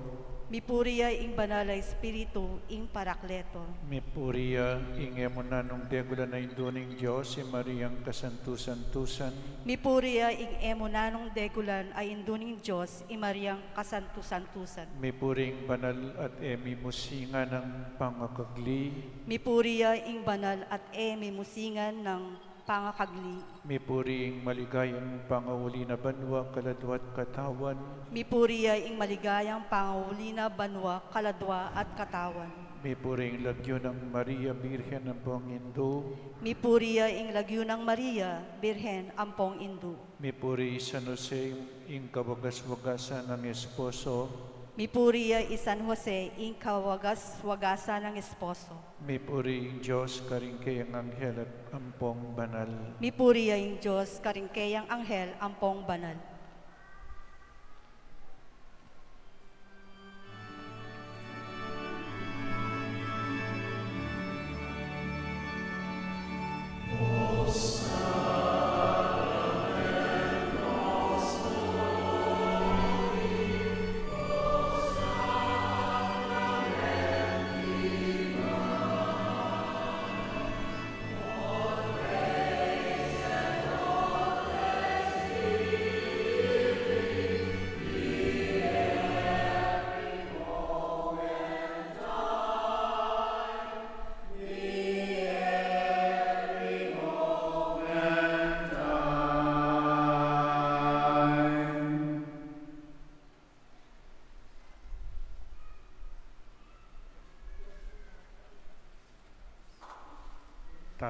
Mipuri ya ing Banal a Espiritu ing Parakleto. Mipuri ya ing e mu nanung degulan a Indu ning Dios, i Mariang kasantu-santusan. Mipuri ya ing e mu nanung degulan a Indu ning Dios, i Mariang kasantu-santusan. Mipuri ing banal at e mimusingan nang pangakagli. Mipuri ya ing banal at e mimusingan nang pangakagli. Mipuri ing maligayang pangauli na banua, kaladua at katawan. Mipuri ya ing maligayang pangauli na banua, kaladua at katawan. Mipuri ing lagyu nang Maria, Birhen ampong Indu. Mipuri ya ing lagyu nang Maria, Birhen ampong Indu. Mipuri i San Jose, ing kawagas-wagasan nang esposo. Mipuri ya i San Jose, ing kawagas-wagasan nang esposo. Mipuri ing Dios karing kayang anghel at ampong banal. Mipuri ya ing Dios karing kayang anghel ampong banal.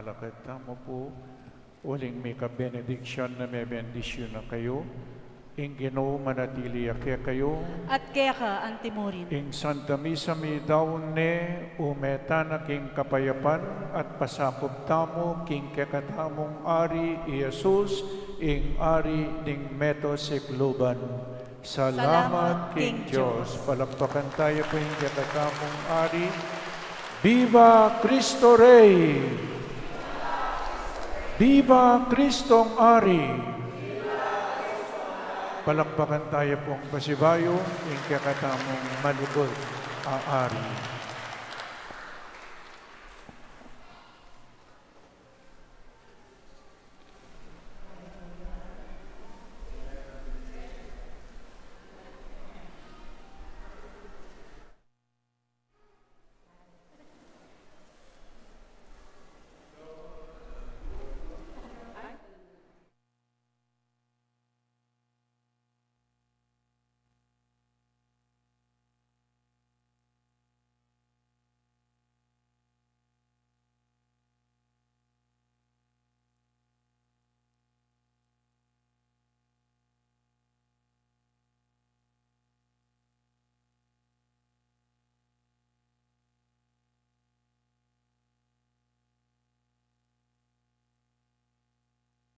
Lakad tamu pu, uling mika benediction na mebendisyun na kayu, ing Ginu manatili ya kekayu. At keka antimurin. Ing Santa Misa midaun ne, ume tana king kapayapan, at pasakup tamu king kekatamung Ari, i Jesus, ing Ari ning meto sikluban. Salamat king Dios. Palakpakan tayu pu ing kekatamung Ari. Viva Cristo Rey! Viva Cristong Ari! Palakpakan tayu pung pasibayu ing kekatamung malugud a Ari.